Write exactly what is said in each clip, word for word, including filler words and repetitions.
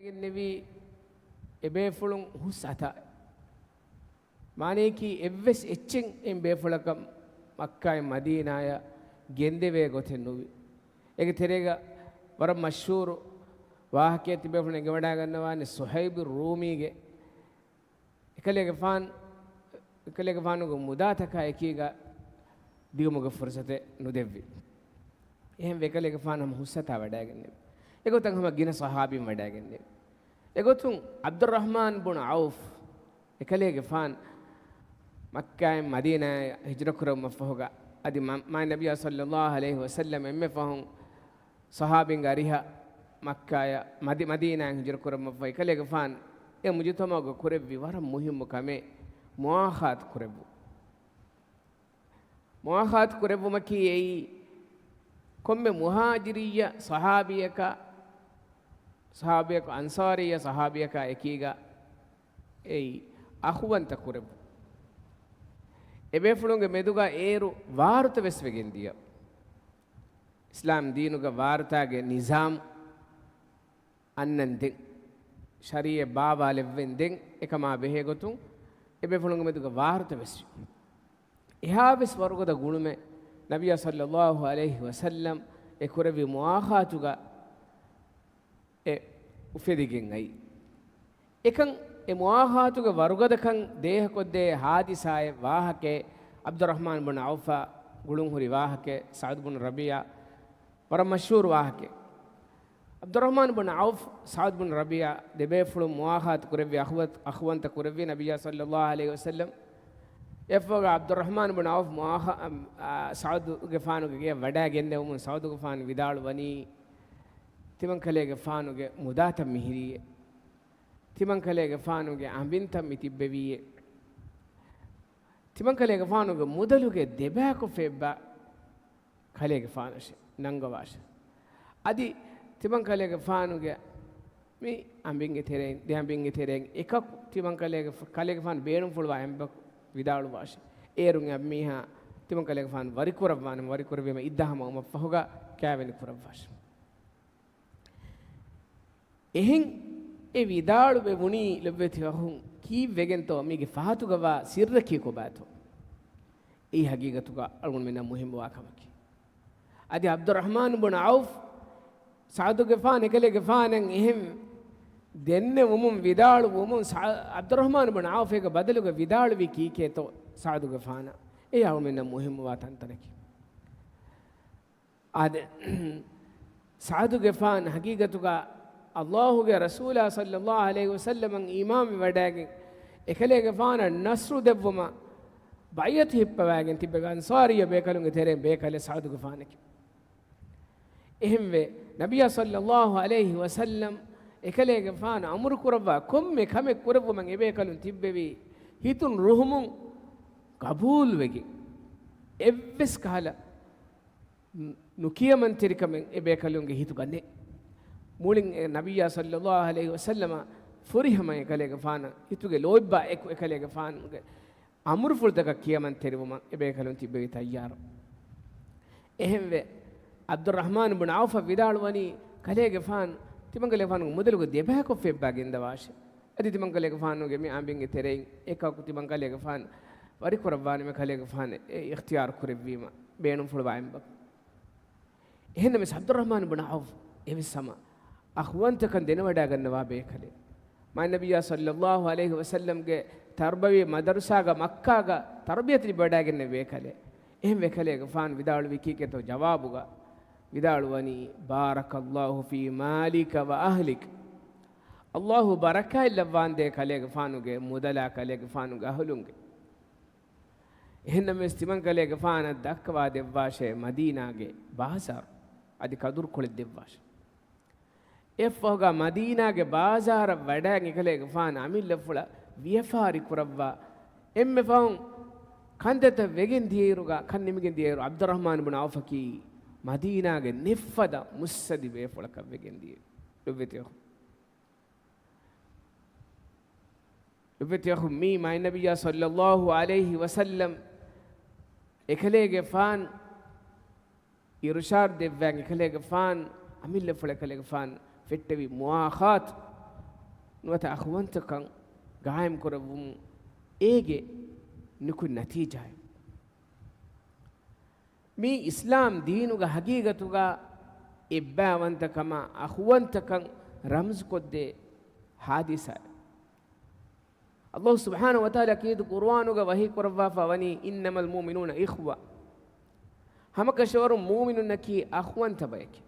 ގެންނެވީ އެބޭފުޅުން ހުސް އަތާ. މާނަޔަކީ އެއްވެސް އެއްޗެއް އެއިން ބޭފުޅަކަށް މައްކާއިން މަދީނާޔަށް ގެންދެވޭ ގޮތެއް ނުވި. އޭގެ ތެރޭގަ ވަރަށް މަޝްހޫރު ވާހަކައެއް ތިބޭފުޅުން އެނގިވަޑައިގަންނަވާނެ ސުހައިބު ރޫމީގެ އެކަލޭގެފާން، އެކަލޭގެފާނުގެ މުދާތަކާ އެކީގަ ދިއުމުގެ ފުރުސަތެއް ނުދެއްވި. އެހެންވެ އެކަލޭގެފާނު ހަމަ ހުސްއަތާ ވަޑައިގެންނެވި. އެގޮތަށް ހަމަ ގިނަ ޞަޙާބީން ވަޑައިގެންނެވި. އެގޮތުން ޢަބްދުއްރަޙްމާން ބުނު ޢައުފް އެކަލޭގެފާން މައްކާއިން މަދީނާޔަށް ހިޖުރަ ކުރެވުމަށްފަހުގަ އަދި މަ-، މާތް ނަބިއްޔާ ޞައްލައްލާހު ޢަލައިހި ވަސައްލަމް އެންމެ ފަހުން ޞަޙާބީންގެ އަރިހަށް މައްކާޔަށް މަދި-، މަދީނާއަށް ހިޖުރަ ކުރަމަށްފަހު އެކަލޭގެފާން އެ މުޖުތަމަޢުގަ ކުރެއްވި ވަރަށް މުހިއްމު ކަމެއް މުއާޚާތު ކުރެއްވުން. މުއާޚާތު ކުރެއްވުމަކީ އެއީ ކޮންމެ މުހާޖިރިއްޔަ ޞަޙާބީއަކާ، ޞަޙާބީއަކު އަންޞާރިއްޔަ ޞަޙާބީއަކާ އެކީގަ އެއީ އަޚުވަންތަ ކުރެއްވުން. އެބޭފުޅުންގެ މެދުގަ އޭރު ވާރުތަ ވެސް ވެގެން ދިޔަ. އިސްލާމް ދީނުގަ ވާރުތާގެ ނިޒާމް އަންނަން ދެން، ޝަރީޢަތް ބާވާލެއްވެން ދެން، އެކަމާ ބެހޭ ގޮތުން އެބޭފުޅުންގެ މެދުގަ ވާރުތަ ވެސް. އެހާވެސް ވަރުގަދަ ގުޅުމެއް ނަބިއްޔާ ޞައްލައްލާހު ޢަލައިހި ވަސައްލަމް އެ ކުރެއްވި މުއާޚާތުގަ އެ އުފެދިގެން އައީ. އެކަން އެ މުއާޚާތުގެ ވަރުގަދަކަން ދޭހަކޮށްދޭ ޙާދިސާއެއް ވާހަކައެއް ޢަބްދުއްރަޙްމާން ބުނު ޢައުފާ ގުޅުންހުރި ވާހަކައެއް ސަޢުދު ބުނު ރަބީޢާ ވަރަށް މަޝްހޫރު ވާހަކައެއް. ޢަބްދުއްރަޙްމާން ބުނު ޢައުފް، ސަޢުދު ބުނު ރަބީޢާ ދެބޭފުޅުން މުއާޚާތު ކުރެއްވި، އަޚުވަތް-، އަޚުވަންތަ ކުރެއްވި ނަބިއްޔާ ޞައްލައްލާހު ޢަލައިހި ވަސައްލަމް. އެފަހުގަ ޢަބްދުއްރަޙްމާން ބުނު ޢައުފް މުއާޚާ-، އަ، ސަޢުދުގެފާނުގެ ގެޔަށް ވަޑައިގެންނެވުމުން ސަޢުދުގެފާނު ވިދާޅުވަނީ، ތިމަންކަލޭގެފާނުގެ މުދާތައް މިހިރީއޭ. ތިމަންކަލޭގެފާނުގެ އަނބިންތައް މި ތިއްބެވީއޭ. ތިމަންކަލޭގެފާނުގެ މުދަލުގެ ދެބައިކޮށްފަ އެއްބަ ކަލޭގެފާނަށެ ނަންގަވާށެ. އަދި ތިމަންކަލޭގެފާނުގެ މި އަނބިންގެ ތެރެއިން، ދެ އަނބިންގެ ތެރެއިން އެކަކު ތިމަންކަލޭގެ، ކަލޭގެފާނު ބޭނުންފުޅުވާ އެނބަކު ވިދާޅުވާށެ. އޭރުން އެ މީހާ ތިމަންކަލޭގެފާނު ވަރިކުރައްވާނަމަ، ވަރިކުރެއްވީމަ އިއްދާ ހަމަވުމަށްފަހުގަ ކާވެނި ކުރައްވާށެ. އެހެން އެ ވިދާޅުވެވުނީ ލޮބުވެތި އަޚުން ކީއްވެގެންތޯ؟ މީގެ ފަހަތުގަވާ ސިއްރަކީ ކޮބާތޯ؟ އެއީ ހަގީގަތުގަ އަޅުގަނޑުމެންނަށް މުހިއްމުވާ ކަމަކީ. އަދި ޢަބްދުއްރަޙްމާން ބުނު ޢައުފް ސަޢުދުގެފާނު އެކަލޭގެފާނަށް އެހެން ދެންނެވުމުން ވިދާޅުވުމުން ސަ-، ޢަބްދުއްރަޙްމާން ބުނު ޢައުފް އޭގެ ބަދަލުގަ ވިދާޅުވީ ކީކޭތޯ ސަޢުދުގެފާނަށް؟ އެއީ އަޅުގަނޑުމެންނަށް މުހިއްމުވާ ތަންތަނަކީ. އާދެ، ސަޢުދުގެފާނު ހަގީގަތުގަ އައްލާހުގެ ރަސޫލާ ޞައްލައްލާހު ޢަލައިހި ވަސައްލަމަށް އީމާންވެވަޑައިގެން، އެކަލޭގެފާނަށް ނަޞްރު ދެއްވުމަށް ބައިޢަތު ހިއްޕަވައިގެން ތިއްބެވި އަންޞާރިއްޔަ ބޭކަލުންގެ ތެރެއިން ބޭކަލެއް ސަޢުދުގެފާނަކީ. އެހެންވެ، ނަބިއްޔާ ޞައްލައްލާހު ޢަލައިހި ވަސައްލަމް އެކަލޭގެފާނު އަމުރު ކުރައްވާ ކޮންމެ ކަމެއް ކުރެއްވުމަށް އެބޭކަލުން ތިއްބެވީ ހިތުން ރުހުމުން ޤަބޫލުވެގެން. އެއްވެސް ކަހަލަ ނުކިޔަމަންތެރިކަމެއް އެބޭކަލުންގެ ހިތުގަ ނެތް. މުޅިން އެ ނަބިއްޔާ ޞައްލައްލާހު ޢަލައިހި ވަސައްލަމަށް ފުރިހަމަ އެކަލޭގެފާނަށް ހިތުގެ ލޯތްބާ އެކު އެކަލޭގެފާނުގެ އަމުރުފުޅުތަކަށް ކިޔަމަންތެރިވުމަށް އެބޭކަލުން ތިއްބެވި ތައްޔާރު. އެހެންވެ، ޢަބްދުއްރަޙްމާން ބުނު ޢައުފަށް ވިދާޅުވަނީ، ކަލޭގެފާނު، ތިމަންކަލޭގެފާނުގެ މުދަލުގެ ދެބައިކޮށްފަ އެއްބަ ގެންދަވާށެ. އަދި ތިމަންކަލޭގެފާނުގެ މި އަނބިންގެ ތެރެއިން އެކަކު ތިމަންކަލޭގެފާނު ވަރިކުރައްވާނަމަ، ކަލޭގެފާނު އެ އިޚްތިޔާރު ކުރެއްވީމަ ބޭނުންފުޅުވާ އެނބަކު. އެހެންނަމަވެސް، ޢަބްދުއްރަޙްމާން ބުނު ޢައުފް އެވެސް ހަމަ އަޚުވަންތަކަން ދެނެވަޑައިގަންނަވާ ބޭކަލެއް. މާތް ނަބިއްޔާ ޞައްލައްލާހު ޢަލައިހި ވަސައްލަމްގެ ތަރުބަވީ މަދަރުސާގަ މައްކާގަ ތަރުބިޔަތު ލިބިވަޑައިގެންނެވި ބޭކަލެއް. އެހެންވެ ކަލޭގެފާނު ވިދާޅުވީ ކީކޭތޯ ޖަވާބުގަ؟ ވިދާޅުވަނީ، "ބާރަކަﷲ ފީ މާލިކަ ވައަހްލިކަ." ﷲ ބަރަކާތް ލައްވާންދޭ ކަލޭގެފާނުގެ މުދަލާ ކަލޭގެފާނުގެ އަހުލުންގެ. އެހެންނަމަވެސް ތިމަންކަލޭގެފާނަށް ދައްކަވާ ދެއްވާށޭ މަދީނާގެ ބާޒާރު އަދި ކަދުރުކޮޅެއް ދެއްވާށޭ. އެއަށްފަހުގަ މަދީނާގެ ބާޒާރަށް ވަޑައިގެން އެކަލޭގެފާނު އަމިއްލަފުޅަށް ވިޔަފާރި ކުރައްވާ އެންމެ ފަހުން ކަންތައްތައް ވެގެން ދިޔައިރުގަ، ކަން ނިމިގެން ދިޔައިރު ޢަބްދުއްރަޙްމާން ބުނު ޢައުފަކީ މަދީނާގެ ނެތްފަދަ މުއްސަދި ބޭފުޅަކަށް ވެގެން ދިޔައިރު. ލޮބުވެތި އަޚުން. ލޮބުވެތި އަޚުން، މީ މާތް ނަބިއްޔާ ޞައްލައްލާހު ޢަލައިހި ވަސައްލަމް އެކަލޭގެފާން އިރުޝާދު ދެއްވާ އެކަލޭގެފާން، އަމިއްލަފުޅަށް އެކަލޭގެފާން ފެއްޓެވި މުއާޚާތު. ނުވަތަ އަޚުވަންތަކަން ގާއިމް ކުރެއްވުމުން އޭގެ ނުކުތް ނަތީޖާއެއް. މީ އިސްލާމް ދީނުގަ ހަގީގަތުގަ އެއްބާވަންތަކަމާ އަޚުވަންތަކަން ރަމްޒުކޮށްދޭ ހާދިސާއެއް. ﷲ ސުބްޙާނަހޫ ވަތަޢާލާ ކީރިތި ޤުރުއާނުގަ ވަޙީ ކުރައްވާފަ ވަނީ، "إنما المؤمنون إخوة." ހަމަކަށަވަރުން މުއުމިނުންނަކީ އަޚުވަންތަ ބަޔެކޭ.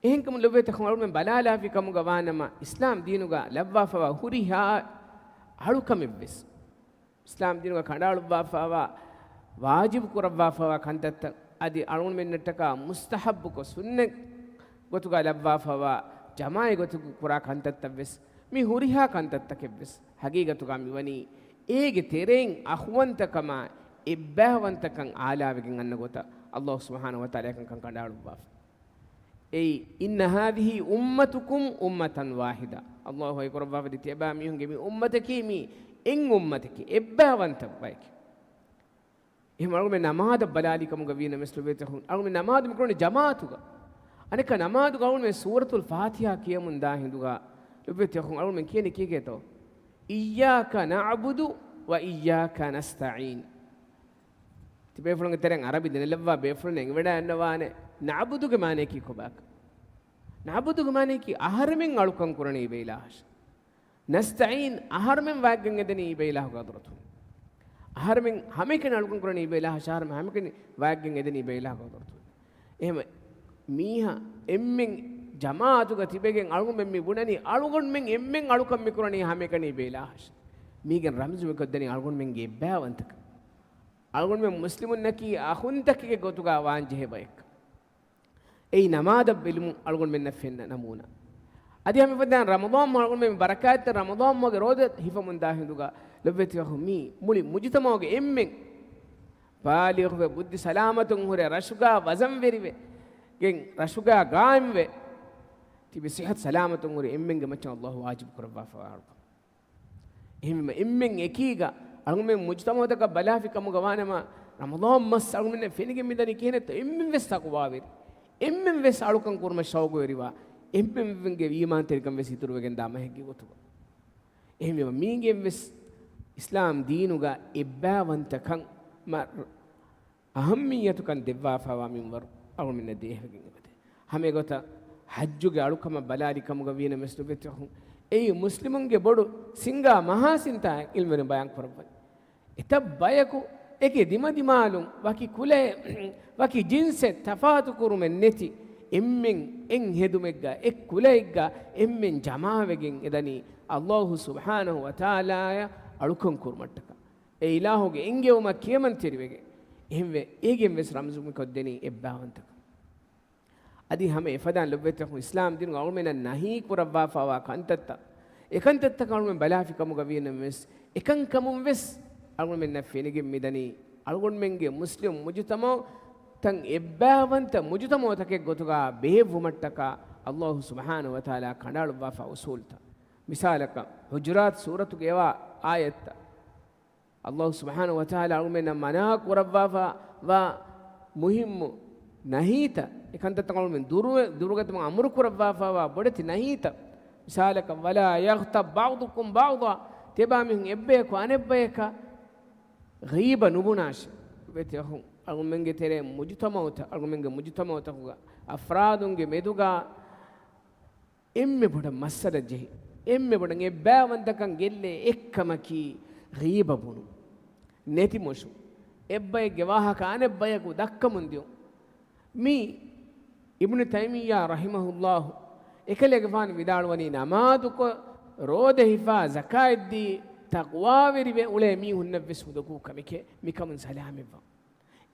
އެހެންކަމުން ލޮބުވެތި އަޚުން، އަޅުމެން ބަލާލާފި ކަމުގަ ވާނަމަ، އިސްލާމް ދީނުގަ ލައްވާފަވާ ހުރިހާ އަޅުކަމެއްވެސް، އިސްލާމް ދީނުގަ ކަނޑައަޅުއްވާފަވާ، ވާޖިބު ކުރައްވާފަވާ ކަންތައްތައް އަދި އަޅުގަނޑުމެންނަށްޓަކާ މުސްތަޙައްބުކޮށް، ސުންނަތް ގޮތުގަ ލައްވާފަވާ، ޖަމާޢީ ގޮތުގަ ކުރާ ކަންތައްތައްވެސް، މި ހުރިހާ ކަންތައްތަކެއްވެސް ހަގީގަތުގަ މިވަނީ އޭގެ ތެރެއިން އަޚުވަންތަކަމާ އެއްބާވަންތަކަން އާލާވެގެން އަންނަ ގޮތަށް ﷲ ސުބްޙާނަހޫ ވަތަޢާލާ އެކަންކަން ކަނޑައަޅުއްވާފަ. އެއީ، "إن هذه أمتكم أمة واحدة." ﷲ ވަޙީ ކުރައްވާފަ ދި ތިޔަބާ މީހުންގެ މި އުއްމަތަކީ މީ އެއް އުއްމަތަކީ، އެއްބާވަންތަ ބަޔަކީ. އެހެން އަޅުގަނޑުމެން ނަމާދަށް ބަލާލި ކަމުގަ ވީނަމަވެސް ލޮބުވެތި އަޚުން، އަޅުގަނޑުމެން ނަމާދު މިކުރަނީ ޖަމާޢަތުގަ. އަނެއްކާ ނަމާދުގަ އަޅުގަނޑުމެން ސޫރަތުލް ފާތިޙާ ކިޔަމުން ދާ ހިނދުގަ ލޮބުވެތި އަޚުން، އަޅުގަނޑުމެން ކިޔަނީ ކީކޭތޯ؟ "إياك نعبد وإياك نستعين." ތިބޭފުޅުންގެ ތެރެއިން ޢަރަބި ދެނެލައްވާ ބޭފުޅުން އެނގިވަޑައިގަންނަވާނެ، ނަޢުބުދުގެ މާނަޔަކީ ކޮބާކަން؟ ނަޢުބުދުގެ މާނަޔަކީ އަހަރެމެން އަޅުކަން ކުރަނީ އެބަ އިލާހަށް. ނަސްތަޢީން، އަހަރެމެން ވާތްގަން އެދެނީ އެބަ އިލާހުގެ ޙަޟްރަތުން. އަހަރެމެން ހަމައެކަނި އަޅުކަން ކުރަނީ އެބަ އިލާހަށް، އަހަރެމެން ހަމައެކަނި ވާތްގަން އެދެނީ އެބަ އިލާހުގެ ޙަޟްރަތުން. އެހެން މީހާ އެންމެން ޖަމާޢަތުގަ ތިބެގެން އަޅުގަނޑުމެން މި ބުނަނީ، އަޅުގަނޑުމެން އެންމެން އަޅުކަން މި ކުރަނީ ހަމައެކަނި އެބަ އިލާހަށް. މީގެން ރަމްޒު މިކޮށްދެނީ އަޅުގަނޑުމެންގެ އެއްބާވަންތަކަން. އަޅުގަނޑުމެން މުސްލިމުންނަކީ އަޚުންތަކެއްގެ ގޮތުގަ ވާންޖެހޭ ބަޔެއްކަން. އެއީ ނަމާދަށް ބެލުމުން އަޅުގަނޑުމެންނަށް ފެންނަ ނަމޫނާ. އަދި ހަމަ އެފަދައިން ރަމަޟާން މަހު އަޅުގަނޑުމެން ބަރަކާތްތެރި ރަމަޟާން މަހުގެ ރޯދަ ހިފަމުން ދާ ހިނދުގަ ލޮބުވެތި އަޚުން، މީ މުޅި މުޖުތަމަޢުގެ އެންމެން ބާލިޣުވެ ބުއްދި ސަލާމަތުން ހުރެ ރަށުގަ ވަޒަންވެރިވެގެން ރަށުގަ ގާއިމްވެ ތިބި ޞިއްޙަތު ސަލާމަތުން ހުރި އެންމެންގެ މައްޗަށް ﷲ ވާޖިބު ކުރައްވާފަވާ އަޅުކަން. އެހެންވީމަ އެންމެން އެކީގަ އަޅުގަނޑުމެން މުޖުތަމަޢުތަކަށް ބަލާފި ކަމުގަ ވާނަމަ، ރަމަޟާން މަސް އަޅުގަނޑުމެންނަށް ފެނިގެން މިދަނީ ކިހިނެއްތޯ؟ އެންމެން ވެސް ތަޤްވާވެރި، އެންމެން ވެސް އަޅުކަން ކުރުމަށް ޝައުގުވެރިވާ، އެންމެންގެ އީމާންތެރިކަން ވެސް އިތުރުވެގެން ދާ މަހެއްގެ ގޮތުގަ. އެހެންވީމަ މީގެން ވެސް އިސްލާމް ދީނުގަ އެއްބާވަންތަކަން މަ-، އަހައްމިއްޔަތުކަން ދެއްވާފައިވާ މިންވަރު އަޅުގަނޑުމެންނަށް ދޭހަވެގެން އެބަދޭ. ހަމަ އެގޮތަށް ޙައްޖުގެ އަޅުކަމަށް ބަލާލި ކަމުގަ ވީނަމަވެސް ލޮބުވެތި އަޚުން، އެއީ މުސްލިމުންގެ ބޮޑު ސިނގާ މަހާސިންތާ ޢިލްމުވެރިން ބަޔާން ކުރައްވަނީ. އެތައް ބަޔަކު އެކި ދިމަދިމާލުން ވަކި ކުލައެއް، ވަކި ޖިންސެއް ތަފާތު ކުރުމެއް ނެތި އެންމެން އެއް ހެދުމެއްގަ، އެއް ކުލައެއްގަ އެންމެން ޖަމާވެގެން އެދަނީ ﷲ ސުބްޙާނަހޫ ވަތަޢާލާއަށް އަޅުކަން ކުރުމަށްޓަކާ. އެ އިލާހުގެ އެންގެވުމަށް ކިޔަމަންތެރިވެގެން. އެހެންވެ، އޭގެން ވެސް ރަމްޒު މިކޮށްދެނީ އެއްބާވަންތަކަން. އަދި ހަމަ އެފަދައިން ލޮބުވެތި އަޚުން، އިސްލާމް ދީނުގަ އަޅުމެންނަށް ނަހީ ކުރައްވާފައިވާ ކަންތައްތައް، އެކަންތައްތަކަށް އަޅުމެން ބަލާފި ކަމުގަ ވީނަމަވެސް، އެކަންކަމުން ވެސް އަޅުމެންނަށް ފެނިގެން މިދަނީ، އަޅުގަނޑުމެންގެ މުސްލިމް މުޖުތަމަޢުތައް އެއްބާވަންތަ މުޖުތަމަޢުތަކެއް ގޮތުގަ ބެހެއްވުމަށްޓަކާ، ﷲ ސުބްޙާނަހޫ ވަތަޢާލާ ކަނޑައަޅުއްވާފަ އުޞޫލުތައް. މިސާލަކަށް، ޙުޖުރާތު ސޫރަތުގެ އެވާ އާޔަތްތައް. ﷲ ސުބްޙާނަހޫ ވަތަޢާލާ އަޅުގަނޑުމެންނަށް މަނާ ކުރައްވާފަ ވާ މުހިއްމު ނަހީތައް، އެކަންތައްތައް އަޅުގަނޑުމެން ދުރުވެ-، ދުރުގަތުމަށް އަމުރު ކުރައްވާފަ ވާ ބޮޑެތި ނަހީތައް. މިސާލަކަށް، "ولا يغتب بعضكم بعضا"، ތިޔަބާ މީހުން އެއްބަޔަކު އަނެއްބަޔަކަށް ޣީބަ ނުބުނާށޭ. ވެތި އަޚުން، އަޅުގަނޑުމެންގެ ތެރޭ މުޖުތަމަޢުތައް، އަޅުގަނޑުމެންގެ މުޖުތަމަޢުތަކުގަ އަފްރާދުންގެ މެދުގަ އެންމެ ބޮޑަށް މައްސަލަ ޖެހި، އެންމެ ބޮޑަށް އެއްބާވަންތަކަން ގެއްލޭ އެއްކަމަކީ ޣީބަ ބުނުން، ނެތިމޮށުން، އެއްބައެއްގެ ވާހަކަ އަނެއްބަޔަކު ދައްކަމުން ދިޔުން. މީ އިބްނު ތައިމިއްޔާ ރަޙިމަހުﷲ އެކަލޭގެފާނު ވިދާޅުވަނީ، ނަމާދުކޮށް، ރޯދަ ހިފާ، ޒަކާތްދީ، ތަޤްވާވެރިވެ އުޅޭ މީހުންނަށްވެސް ހުދަގޫ ކަމެކޭ، މިކަމުން ސަލާމަތްވާން.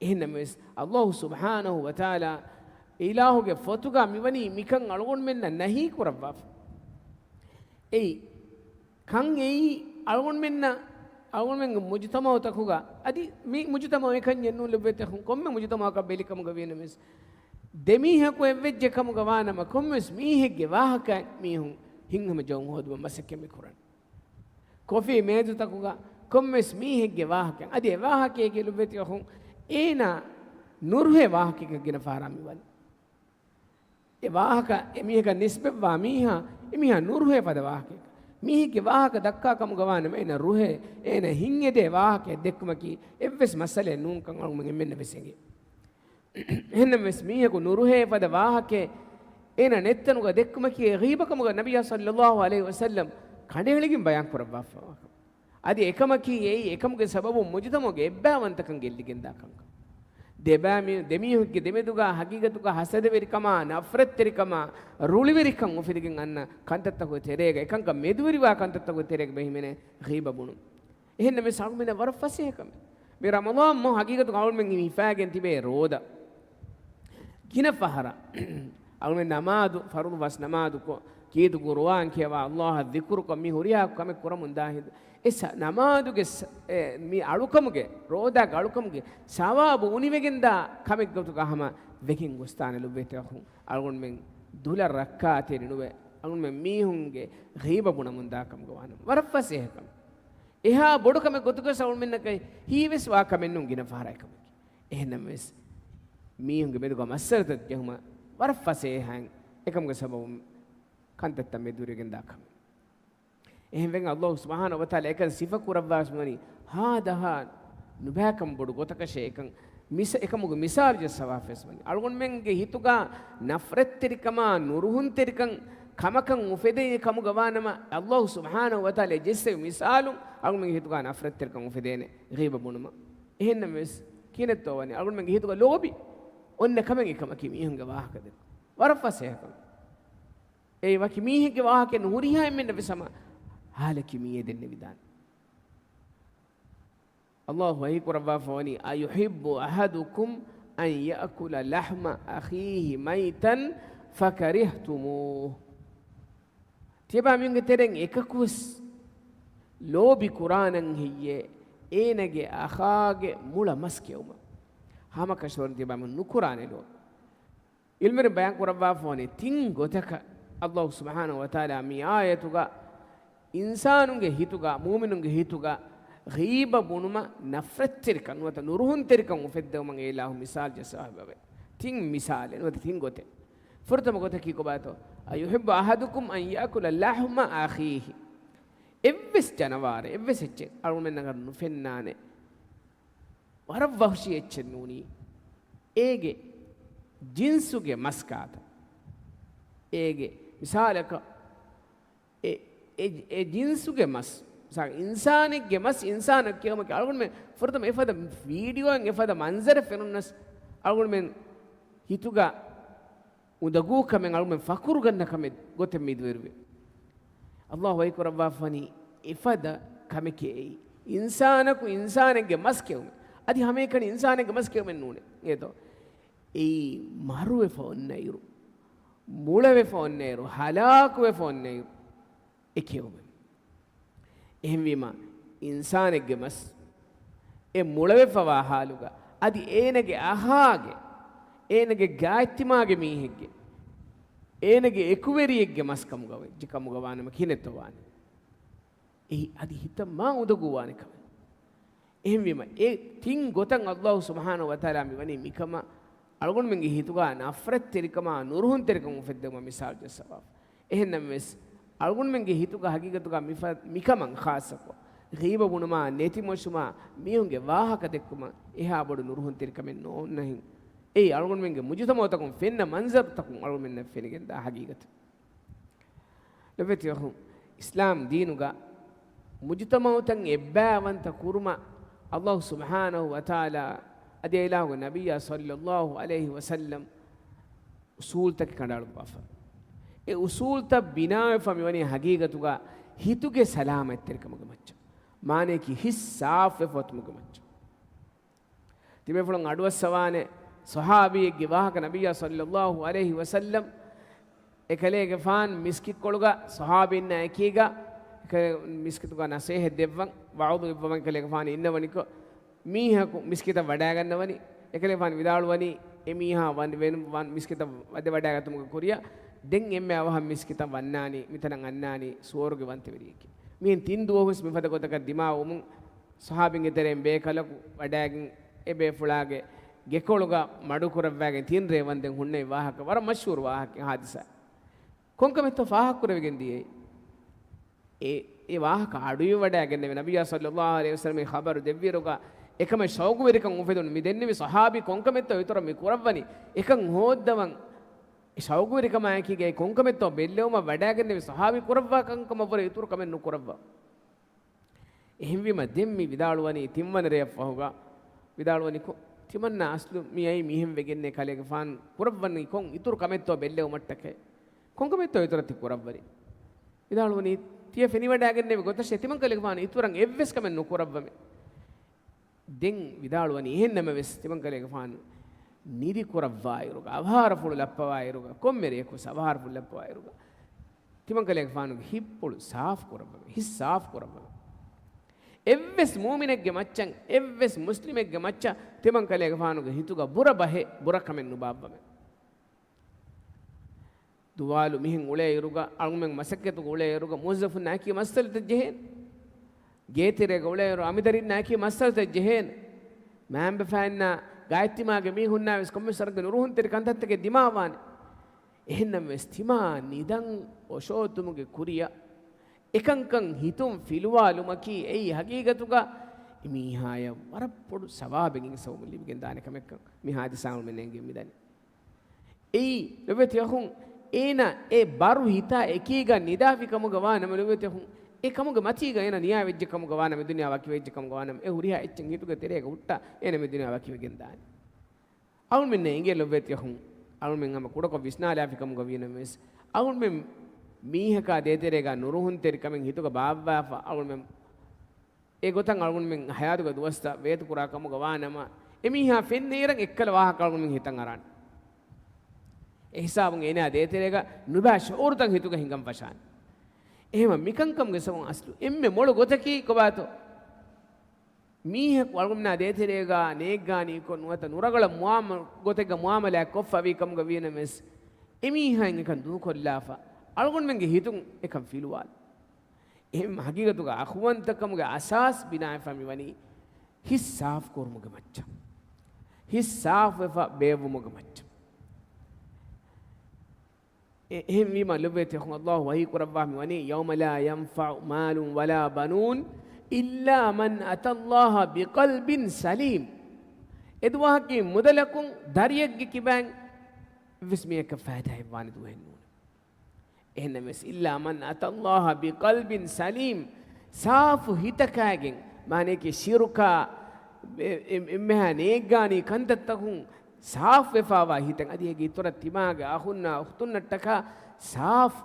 އެހެންނަމަވެސް، ﷲ ސުބްޙާނަހޫ ވަތަޢާލާ އެ އިލާހުގެ ފޮތުގަ މިވަނީ މިކަން އަޅުގަނޑުމެންނަށް ނަހީ ކުރައްވާފަ. އެއީ، ކަން އެއީ އަޅުގަނޑުމެންނަށް، އަޅުގަނޑުމެންގެ މުޖުތަމަޢުތަކުގަ، އަދި މި މުޖުތަމަޢު އެކަންޏެއް ނޫން ލޮބުވެތި އަޚުން، ކޮންމެ މުޖުތަމަޢަކަށް ބެލި ކަމުގަ ވީނަމަވެސް، ދެމީހަކު އެއްވެއްޖެ ކަމުގަ ވާނަމަ، ކޮންމެވެސް މީހެއްގެ ވާހަކައިން މީހުން ހިތްހަމަޖެހުން ހޯދުމަށް މަސައްކަތް މި ކުރަނީ. ކޮފީ މޭޒުތަކުގަ ކޮންމެސް މީހެއްގެ ވާހަކައެއް، އަދި އެ ވާހަކައިގެ ލޮބުވެތި އަޚުން އޭނާ ނުރުހޭ ވާހަކައަކަށް ގިނަ ފަހަރަށް މިވަނީ. އެ ވާހަކަ އެ މީހަކަށް ނިސްބަތްވާ މީހާ، އެ މީހާ ނުރުހޭ ފަދަ ވާހަކައަކަށް. މީހެއްގެ ވާހަކަ ދައްކާ ކަމުގަ ވާނަމަ، އޭނަ ރުހޭ، އޭނަ ހިތްއެދޭ ވާހަކައެއް ދެއްކުމަކީ އެއްވެސް މައްސަލައެއް ނޫންކަން އަޅުގަނޑުމެން އެންމެންނަށް ވެސް އެނގޭ. އެހެންނަމަވެސް، މީހަކު ނުރުހޭ ފަދަ ވާހަކައެއް އޭނަ ނެތްތަނުގަ ދެއްކުމަކީ އެ ޣީބަކަމުގަ ނަބިއްޔާ ޞައްލައްލާހު ޢަލައިހި ވަސައްލަމް ކަނޑައެޅިގެން ބަޔާން ކުރައްވާފަވާ ކަމެއް. އަދި އެކަމަކީ އެއީ އެކަމުގެ ސަބަބުން މުޖުތަމަޢުގެ އެއްބައިވަންތަކަން ގެއްލިގެންދާ ކަންކަން. ދެބައިމީ-، ދެމީހުންގެ ދެމެދުގަ ހަގީގަތުގަ ހަސަދަވެރިކަމާ، ނަފްރަތްތެރިކަމާ، ރުޅިވެރިކަން އުފެދިގެން އަންނަ ކަންތައްތަކުގެ ތެރޭގަ އެކަންކަން މެދުވެރިވާ ކަންތައްތަކުގެ ތެރޭގަ ހިމެނޭ ޣީބަ ބުނުން. އެހެންނަމަވެސް އަޅުގަނޑުމެންނަށް ވަރަށް ފަސޭހަ ކަމެއް. މި ރަމަޟާން މަހު ހަގީގަތުގަ އަޅުގަނޑުމެން ހިފާގެން ތިބޭ ރޯދަ. ގިނަ ފަހަރަށް އަޅުގަނޑުމެން ނަމާދު، ފަރުޟު ފަސް ނަމާދުކޮށް، ކީރިތި ޤުރުއާން ކިޔަވާ، ﷲ އަށް ޛިކުރުކޮށް، މި ހުރިހާ ކަމެއް ކުރަމުން ދާ ހިނދު، އެ ސަ-، ނަމާދުގެ ސަ-، އެ، މި އަޅުކަމުގެ، ރޯދާގެ އަޅުކަމުގެ ސަވާބު އުނިވެގެންދާ ކަމެއް ގޮތުގަ ހަމަ ވެގެން ގޮސްދާނެ ލޮބުވެތި އަޚުން. އަޅުގަނޑުމެން ދުލަށް ރައްކާތެރި ނުވެ، އަޅުގަނޑުމެން މީހުންގެ ޣީބަ ބުނަމުން ދާ ކަމުގަ ވާނަމަ، ވަރަށް ފަސޭހަ ކަމެއް. އެހާ ބޮޑު ކަމެއް ގޮތުގަ އަޅުގަނޑުމެންނަކަށް ހީވެސް ވާ ކަމެއް ނޫން ގިނަ ފަހަރާ އެކަމަކީ. އެހެންނަމަވެސް، މީހުންގެ މެދުގަ މައްސަލަތައް ޖެހުމަށް ވަރަށް ފަސޭހައިން، އެކަމުގެ ސަބަބުން ކަންތައްތައް މެދުވެރިވެގެންދާ ކަމެއް. އެހެންވެގެން ﷲ ސުބްޙާނަހޫ ވަތަޢާލާ އެކަން ސިފަ ކުރައްވާ ވަނީ ހާދަހާ ނުބައިކަން ބޮޑު ގޮތަކަށޭ. އެކަން މިސ-، އެކަމުގެ މިސާލު ޖައްސަވާފަވެސް ވަނީ. އަޅުގަނޑުމެންގެ ހިތުގަ ނަފްރަތްތެރިކަމާ، ނުރުހުންތެރިކަން ކަމަކަށް އުފެދޭ ކަމުގަ ވާނަމަ، ﷲ ސުބްޙާނަހޫ ވަތަޢާލާ ޖެއްސެވި މިސާލުން އަޅުގަނޑުމެންގެ ހިތުގަ ނަފްރަތްތެރިކަން އުފެދޭނެ ޣީބަ ބުނުމަށް. އެހެންނަމަވެސް، ކިހިނެއްތޯ ވަނީ؟ އަޅުގަނޑުމެންގެ ހިތުގަ ލޯބި އޮންނަ ކަމެއް އެކަމަކީ މީހުންގެ ވާހަކަ ދެއްކުން. ވަރަށް ފަސޭހަ ކަމެއް. އެއީ ވަކި މީހެއްގެ ވާހަކައެއް ނޫން، ހުރިހާ އެންމެންނަށް ވެސް ހަމަ ހާލަކީ މިއޭ ދެންނެވިދާނެ. ﷲ ވަޙީ ކުރައްވާފަ ވަނީ، أيحب أحدكم أن يأكل لحم أخيه ميتا فكرهتموه. ތިޔަބައިމީހުންގެ ތެރެއިން އެކަކުވެސް ލޯބި ކުރާނަން ހެއްޔޭ އޭނަގެ އަޚާގެ މުޅަ މަސް ކެއުމަށް؟ ހަމަކަށަވަރުން ތިޔަބައިމީހުން ނުކުރާނެ ލޯބި. ޢިލްމުވެރިން ބަޔާން ކުރައްވާފަ ވަނީ ތިން ގޮތަކަށް ﷲ ސުބްޙާނަހޫ ވަތަޢާލާ މި އާޔަތުގަ އިންސާނުންގެ ހިތުގަ، މުއުމިނުންގެ ހިތުގަ ޣީބަ ބުނުމަށް ނަފްރަތްތެރިކަން ނުވަތަ ނުރުހުންތެރިކަން އުފެއްދެވުމަށް އެ އިލާހު މިސާލު ޖައްސަވާފައިވޭ. ތިން މިސާލެއް ނުވަތަ ތިން ގޮތެއް. ފުރަތަމަ ގޮތަކީ ކޮބާތޯ؟ أيحب أحدكم أن يأكل لحم أخيه. އެއްވެސް ޖަނަވާރެއް، އެއްވެސް އެއްޗެއް އަޅުގަނޑުމެންނަށް ނުފެންނާނެ. ވަރަށް ވަޙުޝީ އެއްޗެއް ނޫނީ. އޭގެ ޖިންސުގެ މަސް ކާތަ؟ އޭގެ މިސާލަކަށް، އެ، އެ، އެ ޖިންސުގެ މަސް، މިސާލަކަށް އިންސާނެއްގެ މަސް އިންސާނަށް ކެއުމަކީ އަޅުގަނޑުމެން ފުރަތަމަ އެފަދަ ވީޑިއޯއެއް، އެފަދަ މަންޒަރެއް ފެނުނަސް އަޅުގަނޑުމެން ހިތުގަ އުނދަގޫ ކަމެއް، އަޅުގަނޑުމެން ފަޚުރު ގަންނަ ކަމެއް ގޮތެއް މި ދުވެރިވޭ. ﷲ ވަޙީ ކުރައްވާފަ ވަނީ އެފަދަ ކަމެކޭ އެއީ. އިންސާނަކު އިންސާނެއްގެ މަސް ކެއުމެއް. އަދި ހަމައެކަނި އިންސާނެއްގެ މަސް ކެއުމެއް ނޫނޭ. އޭތޯ؟ އެއީ މަރުވެފަ އޮންނައިރު، މުޅަވެފަ އޮންނައިރު، ހަލާކުވެފަ އޮންނައިރު އެ ކެއުމެއް. އެހެންވީމަ، އިންސާނެއްގެ މަސް އެ މުޅަވެފަވާ ހާލުގަ، އަދި އޭނަގެ އަޚާގެ، އޭނަގެ ގާތްތިމާގެ މީހެއްގެ، އޭނަގެ އެކުވެރިއެއްގެ މަސް ކަމުގަ ވެއްޖެ ކަމުގަ ވާނަމަ ކިހިނެއްތޯ ވާނެ؟ އެއީ އަދި ހިތަށް މާ އުނދަގޫވާނެ ކަމެއް. އެހެންވީމަ، އެ ތިން ގޮތަށް ﷲ ސުބްޙާނަހޫ ވަތަޢާލާ މިވަނީ މިކަމަށް އަޅުގަނޑުމެންގެ ހިތުގަ ނަފްރަތްތެރިކަމާ ނުރުހުންތެރިކަން އުފެއްދެވުމަށް މިސާލު ޖައްސަވާފަ. އެހެންނަމަވެސް، އަޅުގަނޑުމެންގެ ހިތުގަ ހަގީގަތުގަ މިފަ-، މިކަމަށް ޚާއްޞަކޮށް، ޣީބަ ބުނުމާ، ނެތިމޮށުމާ، މީހުންގެ ވާހަކަ ދެއްކުމަށް އެހާ ބޮޑު ނުރުހުންތެރިކަމެއް ނޯންނަހެން. އެއީ އަޅުގަނޑުމެންގެ މުޖުތަމަޢުތަކުން ފެންނަ މަންޒަރުތަކުން އަޅުގަނޑުމެންނަށް ފެނިގެންދާ ހަގީގަތެއް. ލޮބުވެތި އަޚުން، އިސްލާމް ދީނުގަ މުޖުތަމަޢުތައް އެއްބައިވަންތަ ކުރުމަށް ﷲ ސުބްޙާނަހޫ ވަތަޢާލާ އަދި އެ އިލާހުގެ ނަބިއްޔާ ޞައްލައްލާހު ޢަލައިހި ވަސައްލަމް އުޞޫލްތަކެއް ކަނޑައަޅުއްވާފަ. އެ އުޞޫލްތައް ބިނާވެފަ މިވަނީ ހަގީގަތުގަ ހިތުގެ ސަލާމަތްތެރިކަމުގެ މައްޗަށް. މާނަޔަކީ ހިތް ސާފުވެފަ އޮތުމުގެ މައްޗަށް. ތިބޭފުޅުން އަޑުއައްސަވާނެ ޞަޙާބީއެއްގެ ވާހަކަ، ނަބިއްޔާ ޞައްލައްލާހު ޢަލައިހި ވަސައްލަމް އެކަލޭގެފާން މިސްކިތްކޮޅުގަ ޞަޙާބީންނާ އެކީގަ އެކަލޭ މިސްކިތުގަ ނަޞޭޙަތް ދެއްވަން، ވަޢުޡު އިއްވަވަން އެކަލޭގެފާން އިންނަވަނިކޮށް، މީހަކު މިސްކިތަށް ވަޑައިގަންނަވަނީ. އެކަލޭގެފާން ވިދާޅުވަނީ، އެ މީހާ ވަން، ވެން، ވަން މިސްކިތަށް ވަދެ ވަޑައިގަތުމުގެ ކުރިއަށް ދެން އެންމެ އަވަހަށް މިސްކިތަށް ވަންނާނީ، މިތަނަށް އަންނާނީ ސުވަރުގެ ވަންތަވެރިއެކޭ. މިހެން ތިން ދުވަހުވެސް މިފަދަ ގޮތަކަށް ދިމާވުމުން ޞަޙާބީންގެ ތެރެއިން ބޭކަލަކު ވަޑައިގެން އެ ބޭފުޅާގެ ގެކޮޅުގަ މަޑުކުރައްވައިގެން ތިން ރޭ ވަންދެން ހުންނެވި ވާހަކަ، ވަރަށް މަޝްހޫރު ވާހަކަ ހާދިސާ. ކޮންކަމެއްތޯ ފާހަގަކުރެވިގެން ދިޔައީ؟ އެ، އެ ވާހަކަ އަޑުއިވަޑައިގެންނެވި ނަބިއްޔާ ޞައްލައްލާހު ޢަލައިހި ވަސައްލަމަ އެ ޚަބަރު ދެއްވިއިރުގަ އެކަމަށް ޝައުގުވެރިކަން އުފެދުނު މި ދެންނެވި ޞަޙާބީ ކޮންކަމެއްތޯ އިތުރަށް މި ކުރައްވަނީ؟ އެކަން ހޯއްދަވަން ޝައުގުވެރިކަމާއެކީގައި ކޮންކަމެއްތޯ ބެއްލެވުމަށް ވަޑައިގެންނެވި ޞަޙާބީ ކުރައްވާ ކަންކަމަށްވުރެ އިތުރު ކަމެއް ނުކުރައްވާ. އެހެންވީމަ ދެން މި ވިދާޅުވަނީ ތިންވަނަ ރެޔަށްފަހުގަ ވިދާޅުވަނީ ކޮ-، ތިމަންނާ އަސްލު މި އައީ މިހެން ވެގެންނޭ ކަލޭގެފާނު ކުރައްވަނީ ކޮން އިތުރު ކަމެއްތޯ ބެއްލެވުމަށްޓަކައި. ކޮންކަމެއްތޯ އިތުރަށް ތި ކުރައްވަނީ؟ ވިދާޅުވަނީ ތިޔަ ފެނިވަޑައިގެންނެވި ގޮތަށް ތިމަންކަލޭގެފާނު އިތުރަށް އެއްވެސް ކަމެއް ނުކުރައްވަމޭ. ދެން ވިދާޅުވަނީ އެހެންނަމަވެސް ތިމަންކަލޭގެފާނު ނިދި ކުރައްވާއިރުގަ، އަވަހާރަފުޅު ލައްޕަވާއިރުގަ، ކޮންމެ ރެޔަކުވެސް އަވަހާރަފުޅު ލައްޕަވާއިރުގަ، ތިމަންކަލޭގެފާނުގެ ހިތްޕުޅު ސާފު ކުރައްވަމެ، ހިތް ސާފު ކުރައްވަމެ. އެއްވެސް މޫމިނެއްގެ މައްޗަށް، އެއްވެސް މުސްލިމެއްގެ މައްޗަށް ތިމަންކަލޭގެފާނުގެ ހިތުގަ ބުރަ ބަހެއް، ބުރަ ކަމެއް ނުބާއްވަމެ. ދުވާލު މިހެން އުޅޭއިރުގަ، އަޅުމެން މަސައްކަތުގަ އުޅޭއިރުގަ، މުވައްޒަފުންނާއެކީ މައްސަލަތައް ޖެހޭނެ. ގޭތެރޭގަ އުޅޭއިރު އަމިދަރިންނާއެކީ މައްސަލަތައް ޖެހޭނެ. މައިންބަފައިންނާ ގާތްތިމާގެ މީހުންނާވެސް ކޮންމެސް ވަރަކަށް ނުރުހުންތެރި ކަންތައްތަކެއް ދިމާވާނެ. އެހެންނަމަވެސް ތިމާ ނިދަން އޮށޯތުމުގެ ކުރިއަށް އެކަންކަން ހިތުން ފިލުވާލުމަކީ އެއީ ހަގީގަތުގަ މީހާޔަށް ވަރަށް ބޮޑު ސަވާބެއް އިންސަވުމުން ލިބިގެންދާނެ ކަމެއްކަން މި ހާދިސާއަށް މެނޭނގެން މިދަނީ. އެއީ ލޮބުވެތި އަޚުން، އޭނާ އެ ބަރު ހިތާ އެކީގަ ނިދާފި ކަމުގަ ވާނަމަ، ލޮބުވެތި އަޚުން، އެ ކަމުގެ މަތީގަ އޭނާ ނިޔާވެއްޖެ ކަމުގަ ވާނަމަ، މި ދުނިޔެއާ ވަކިވެއްޖެ ކަމުގަ ވާނަމަ، އެ ހުރިހާ އެއްޗެއް ހިތުގެ ތެރޭގަ ހުއްޓާ އޭނާ މި ދުނިޔެއާ ވަކިވެގެން ދާނެ. އަޅުމެންނަށް އެނގޭ ލޮބުވެތި އަޚުން، އަޅުމެން ހަމަ ކުޑަކޮށް ވިސްނާލާފި ކަމުގަ ވީނަމަވެސް، އަޅުމެން މީހަކާ ދޭތެރޭގަ ނުރުހުންތެރިކަމެއް ހިތުގަ ބާއްވާފަ، އަޅުމެން އެ ގޮތަށް އަޅުގަނޑުމެން ހަޔާތުގެ ދުވަސްތައް ވޭތުކުރާ ކަމުގަ ވާނަމަ، އެމީހާ ފެންނައިރަށް އެއްކަލަ ވާހަކަ އަޅުގަނޑުމެން ހިތަށް އަރާނެ. އެ ހިސާބުން އޭނާ ދޭތެރޭގަ ނުބާ ޝުޢޫރުތައް ހިތުގަ ހިނގަން ފަށާނެ. އެހެންވީމަ މިކަންކަމުގެ ސަބަބުން އަސްލު އެންމެ މޮޅު ގޮތަކީ ކޮބާތޯ؟ މީހަކު އަޅުގަނޑުމެންނާ ދޭތެރޭގަ ނޭއްގާނީކޮށް ނުވަތަ ނުރަގަޅަށް މުޢާމަ-، ގޮތެއްގަ މުޢާމަލާތް ކޮށްފަވީ ކަމުގަ ވީނަމަވެސް، އެމީހާއިން އެކަން ދޫކޮށްލާފަ، އަޅުގަނޑުމެންގެ ހިތުން އެކަން ފިލުވާލި. އެހެން ހަގީގަތުގަ އަޚުވަންތަކަމުގެ އަސާސް ބިނާވެފަ މިވަނީ ހިތް ސާފު ކުރުމުގެ މައްޗަށް. ހިތް ސާފުވެފަ ބޭއްވުމުގެ މައްޗަށް. އެ-، އެހެންވީމަ ލޮބުވެތި އަޚުން، ﷲ ވަޙީ ކުރައްވާ މިވަނީ، يَوْمَ لَا يَنْفَعُ مَالٌ وَلَا بَنُونَ إِلَّا مَنْ أَتَى اللَّهَ بِقَلْبٍ سَلِيمٍ. އެދުވަހަކީ މުދަލަކުން ދަރިއެއްގެ ކިބައިން އެއްވެސް މީހަކަށް ފައިދާއެއްވާނެ ދުވަހެއް ނޫން. އެހެންނަމަވެސް، إِلَّا مَنْ أَتَى اللَّهَ بِقَلْبٍ سَلِيمٍ، ސާފު ހިތަކާގެން، މާނައަކީ ޝިރުކާ، އެ-، އެ-، އެންމެހާ ނޭއްގާނީ ކަންތައްތަކުން ސާފުވެފާވާ ހިތެއް، އަދި އޭގެ އިތުރަށް ތިމާގެ އަޚުންނާ އުޚްތުންނަށްޓަކާ ސާފު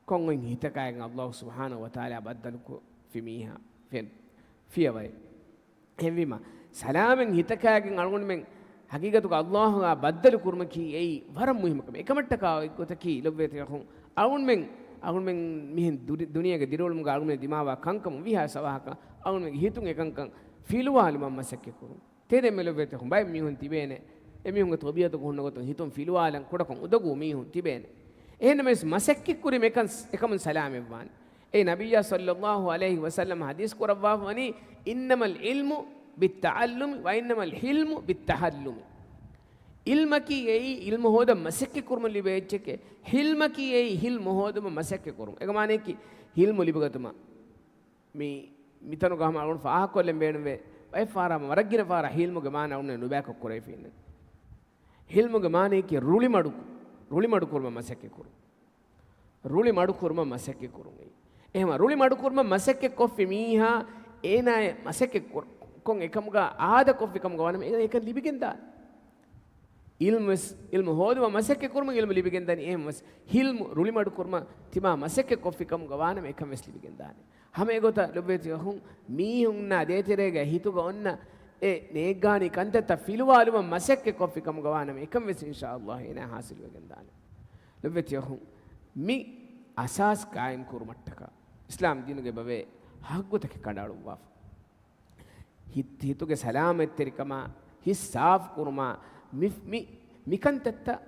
ކޮން އޮތް ހިތަކާގެން ﷲ ސުބްޙާނަހޫ ވަތަޢާލާ ބައްދަލުކޮށްފި މީހާ ފެން ފިޔަވައެއް. އެހެންވީމަ، ސަލާމަތް ހިތަކާގެން އަޅުގަނޑުމެން ހަގީގަތުގަ ﷲ އާ ބައްދަލު ކުރުމަކީ އެއީ ވަރަށް މުހިއްމު ކަމެއް. އެކަމަށްޓަކާ އޮތް ގޮތަކީ ލޮބުވެތި އަޚުން، އަޅުގަނޑުމެން، އަޅުގަނޑުމެން މިހެން ދުނި-، ދުނިޔޭގެ ދިރިއުޅުމުގަ އަޅުގަނޑުމެން ދިމާވާ ކަންކަމުން ވީހާވެސް އަވަހަކަށް އަޅުގަނޑުމެންގެ ހިތުން އެކަންކަން ފިލުވާލުމަށް މަސައްކަތްކުރުން. ތެދެއްމެ ލޮބުވެތި އަޚުން، ބައެއް މީހުން ތިބޭނެ، އެމީހުންގެ ތަބީޢަތުގަ ހުންނަ ގޮތުން ހިތުން ފިލުވާލަން ކުޑަކޮށް އުނދަގޫ މީހުން ތިބޭނެ. އެހެންނަމަވެސް މަސައްކަތްކުރީމަ އެކަން، އެކަމުން ސަލާމަތްވާނެ. އެއީ ނަބިއްޔާ ޞައްލައްލާހު ޢަލައިހި ވަސައްލަމަ ޙަދީޘް ކުރައްވާފަ ވަނީ، إِنَّمَا الْعِلْمُ بِالتَّعَلُّمِ وَإِنَّمَا الْحِلْمُ بِالتَّحَلُّمِ. ޢިލްމަކީ އެއީ ޢިލްމު ހޯދަން މަސައްކަތް ކުރުމަށް ލިބޭ އެއްޗެކޭ. ޙިލްމަކީ އެއީ ޙިލްމު ހޯދުމަށް މަސައްކަތް ކުރުން. އޭގެ މާނައަކީ ޙިލްމު ލިބިގަތުމަށް މި، މިތަނުގަ ހަމަ އަޅުގަނޑު ފާހަގަކޮށްލަން ބޭނުންވޭ. ބައެއް ފަހަރަށް ހަމަ ވަރަށް ގިނަ ފަހަރަށް ޙިލްމުގެ މާނަ އަޅުގަނޑު ނުބައިކޮށް ކުރެވިފައި އިންނަނީ. ޙިލްމުގެ މާނައަކީ ރުޅިމަޑު، ރުޅިމަޑު ކުރުމަށް މަސައްކަތް ކުރުން. ރުޅި މަޑުކުރުމަށް މަސައްކަތް ކުރުން. އެހެންވީމަ ރުޅި މަޑުކުރުމަށް މަސައްކަތް ކޮށްފި މީހާ އޭނާ މަސައްކަތް ކޮށް، ކޮށް އެކަމުގަ އާދަ ކޮށްފި ކަމުގަ ވާނަމަ އޭނާ އެކަން ލިބިގެންދާނެ. ޢިލްމުވެސް، ޢިލްމު ހޯދުމަށް މަސައްކަތް ކުރުމަށް ޢިލްމު ލިބިގެންދާނެ. އެހެންވެސް ޙިލްމު ރުޅި މަޑުކުރުމަށް ތިމާ މަސައްކަތް ކޮށްފި ކަމުގަ ވާނަމަ އެކަން ވެސް ލިބިގެންދާނެ. ހަމަ އެގޮތަށް ލޮބުވެތި އަޚުން، މީހުންނާ ދޭތެރޭގަ ހިތުގަ އޮންނަ އެ ނޭއްގާނީ ކަންތައްތައް ފިލުވާލުމަށް މަސައްކަތް ކޮށްފި ކަމުގަ ވާނަމަ އެކަން ވެސް އިންޝާﷲ އޭނާ ޙާޞިލުވެގެންދާނެ. ލޮބުވެތި އަޚުން، މި އަސާސް ޤާއިމް ކުރުމަށްޓަކާ އިސްލާމް ދީނުގެ ބަވޭ ހައްގުތަކެއް ކަނޑައަޅުއްވާފަ. ހިތް، ހިތުގެ ސަލާމަތްތެރިކަމާ، ހިތް ސާފު ކުރުމާ، މި، މި، މިކަންތައްތައް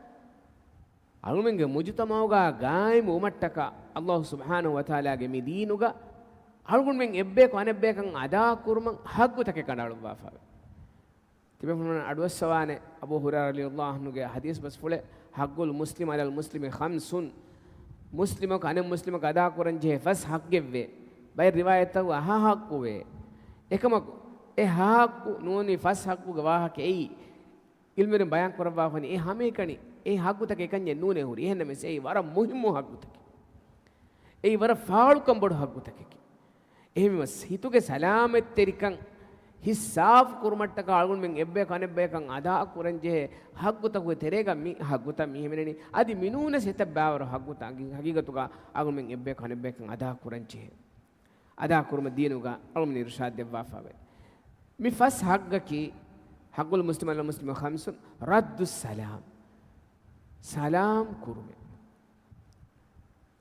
އަޅުމެންގެ މުޖުތަމަޢުގަ ގާއިމު ވުމަށްޓަކާ، ﷲ ސުބްޙާނަހޫ ވަތަޢާލާގެ މި ދީނުގަ އަޅުގަނޑުމެން އެއްބަޔަކު އަނެއްބަޔަކަށް އަދާކުރުމަށް ހައްގުތަކެއް ކަނޑައަޅުއްވާފައެވެ. ތިބޭފުޅުންނަށް އަޑުއައްސަވާނެ، އަބޫ ހުރައިރާ ރަޟިޔަﷲ ޢަންހުގެ ޙަދީޘް ބަސްފުޅެއް، حق المسلم على المسلم خمس، މުސްލިމަކު އަނެއް މުސްލިމަކު އަދާކުރަން ޖެހޭ ފަސް ހައްގެއްވޭ. ބައެއް ރިވާޔަތްތަކުގަ ހަ ހައްގުވޭ. އެކަމަކު އެ ހަ ހައްގު ނޫނީ ފަސް ހައްގުގެ ވާހަކަ އެއީ. އިލްމުވެރިން ބަޔާން ކުރައްވާފަނީ އެ ހަމައެކަނި އެ ހައްގުތަކެއް އެކަންޏެއް ނޫނޭ ހުރީ. އެހެންނަމަވެސް އެއީ ވަރަށް މުހިއްމު ހައްގުތަކެއް. އެއީ ވަރަށް ފާޅުކަން ބޮޑު ހައްގުތަކެކޭ. އެހެންވީމަ ހިތުގެ ސަލާމަތްތެރިކަން ހިތް ސާފު ކުރުމަށްޓަކާ އަޅުގަނޑުމެން އެއްބަޔަކު އަނެއްބަޔަކަށް އަދާ ކުރަންޖެހޭ ހައްގުތަކުގެ ތެރޭގަ މި ހައްގުތައް މި ހިމެނެނީ. އަދި މިނޫނަސް އެތައް ބާވަރު ހައްގުތައް ހަގީގަތުގަ އަޅުގަނޑުމެން އެއްބަޔަކު އަނެއްބަޔަކަށް އަދާ ކުރަންޖެހޭ. އަދާ ކުރުމަށް ދީނުގަ އަޅުގަނޑު އިރުޝާދު ދެއްވާފަވޭ. މި ފަސް ހައްގަކީ، حق المسلم على المسلم خمس، رد السلام، ސަލާމް ކުރުމެއް.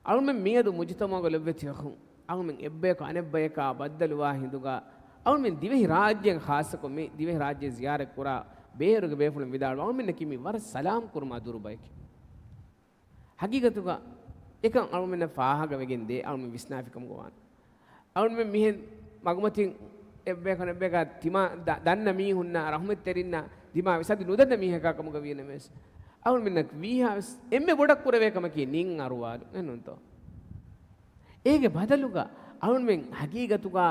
އަޅުމެން މިއަދު މުޖުތަމަޢުގަ ލޮބުވެތި އަޚުން، އަޅުމެން އެއްބަޔަކު އަނެއްބަޔަކާ ބައްދަލުވާ ހިނދުގަ، އަޅުމެން ދިވެހި ރާއްޖޭގެ، ޚާއްޞަކޮށް މި ދިވެހި ރާއްޖޭ ޒިޔާރަތް ކުރާ ބޭރުގެ ބޭފުޅުން ވިދާޅުވާ، އަޅުމެންނަކީ މި ވަރަށް ސަލާމް ކުރުމާ ދުރު ބަޔެކޭ. ހަގީގަތުގަ އެކަން އަޅުމެންނަށް ފާހަގަވެގެން ދޭ، އަޅުމެން ވިސްނާފިކަމުގަ ވާނަމަ. އަޅުމެން މިހެން މަގުމަތިން އެއްބަޔަކަށް އެއްބަޔަކާ ތިމާ ދަ-، ދަންނަ މީހުންނާ ރަޙުމަތްތެރިންނާ ދިމާވެސް އަދި ނުދަންނަ މީހަކާ ކަމުގަ ވީނަމަވެސް، އަޅުމެންނަށް ވީހާވެސް އެންމެ ބޮޑަށް ކުރެވޭ ކަމަކީ ނިން އަރުވާލުން، އެހެންނޫންތޯ؟ އޭގެ ބަދަލުގަ އަޅުމެން ހަގީގަތުގަ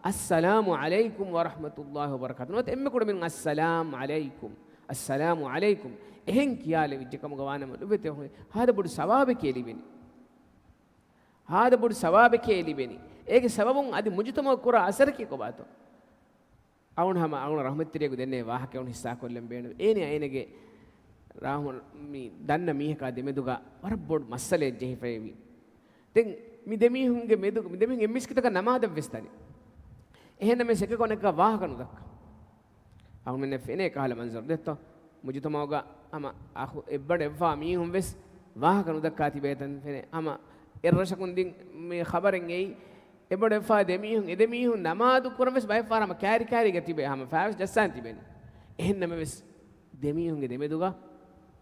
އައްސަލާމު ޢަލައިކުމް ވަރަޙްމަތުﷲި ވަބަރަކާތުހު، ނުވަތަ އެންމެ ކުޑަމިނުން އައްސަލާމު ޢަލައިކުމް، އައްސަލާމު ޢަލައިކުމް އެހެން ކިޔާލެވިއްޖެ ކަމުގަ ވާނަމަ، ލޮބުވެތި އަޚުން، ހާދަ ބޮޑު ސަވާބެކޭ ލިބެނީ. ހާދަ ބޮޑު ސަވާބެކޭ ލިބެނީ. އޭގެ ސަބަބުން އަދި މުޖުތަމަޢަށް ކުރާ އަސަރަކީ ކޮބާތޯ؟ އަޅުގަނޑު ހަމަ އަޅުގަނޑު ރަޙްމަތްތެރިޔަކު ދެންނެވި ވާހަކަ އަޅުގަނޑު ހިއްސާކޮށްލަން ބޭނުން. އޭނަ އޭނަގެ ރާހު-، މި ދަންނަ މީހަކާ ދެމެދުގަ ވަރަށް ބޮޑު މައްސަލައެއް ޖެހިފައިވި. ދެން މި ދެމީހުންގެ މެދު، މި ދެމީހުން އެއް މިސްކިތަކަށް ނަމާދަށް ވެސް ދަނީ. އެހެންނަމަވެސް އެކަކު އަނެކަކަށް ވާހަކަ ނުދައްކާ. އަޅުމެންނަށް ފެނޭ ކަހަލަ މަންޒަރު ދެއްތޯ؟ މުޖުތަމަޢުގަ ހަމަ އަޚު އެއްބަނޑު އެއްފާ މީހުން ވެސް ވާހަކަ ނުދައްކާ ތިބޭތަން ފެނޭ. ހަމަ އެއްރަށަކުން ދިން މި ޚަބަރެއް އެއީ، އެއްބަނޑު އެއްފާ ދެމީހުން، އެ ދެމީހުން ނަމާދު ކުރަން ވެސް ބައެއް ފަހަރަށް ހަމަ ކާރި ކާރީގަ ތިބޭ، ހަމަ ފާވެސް ޖައްސާން ތިބެނީ. އެހެން ނަމަވެސް، ދެމީހުންގެ ދެމެދުގަ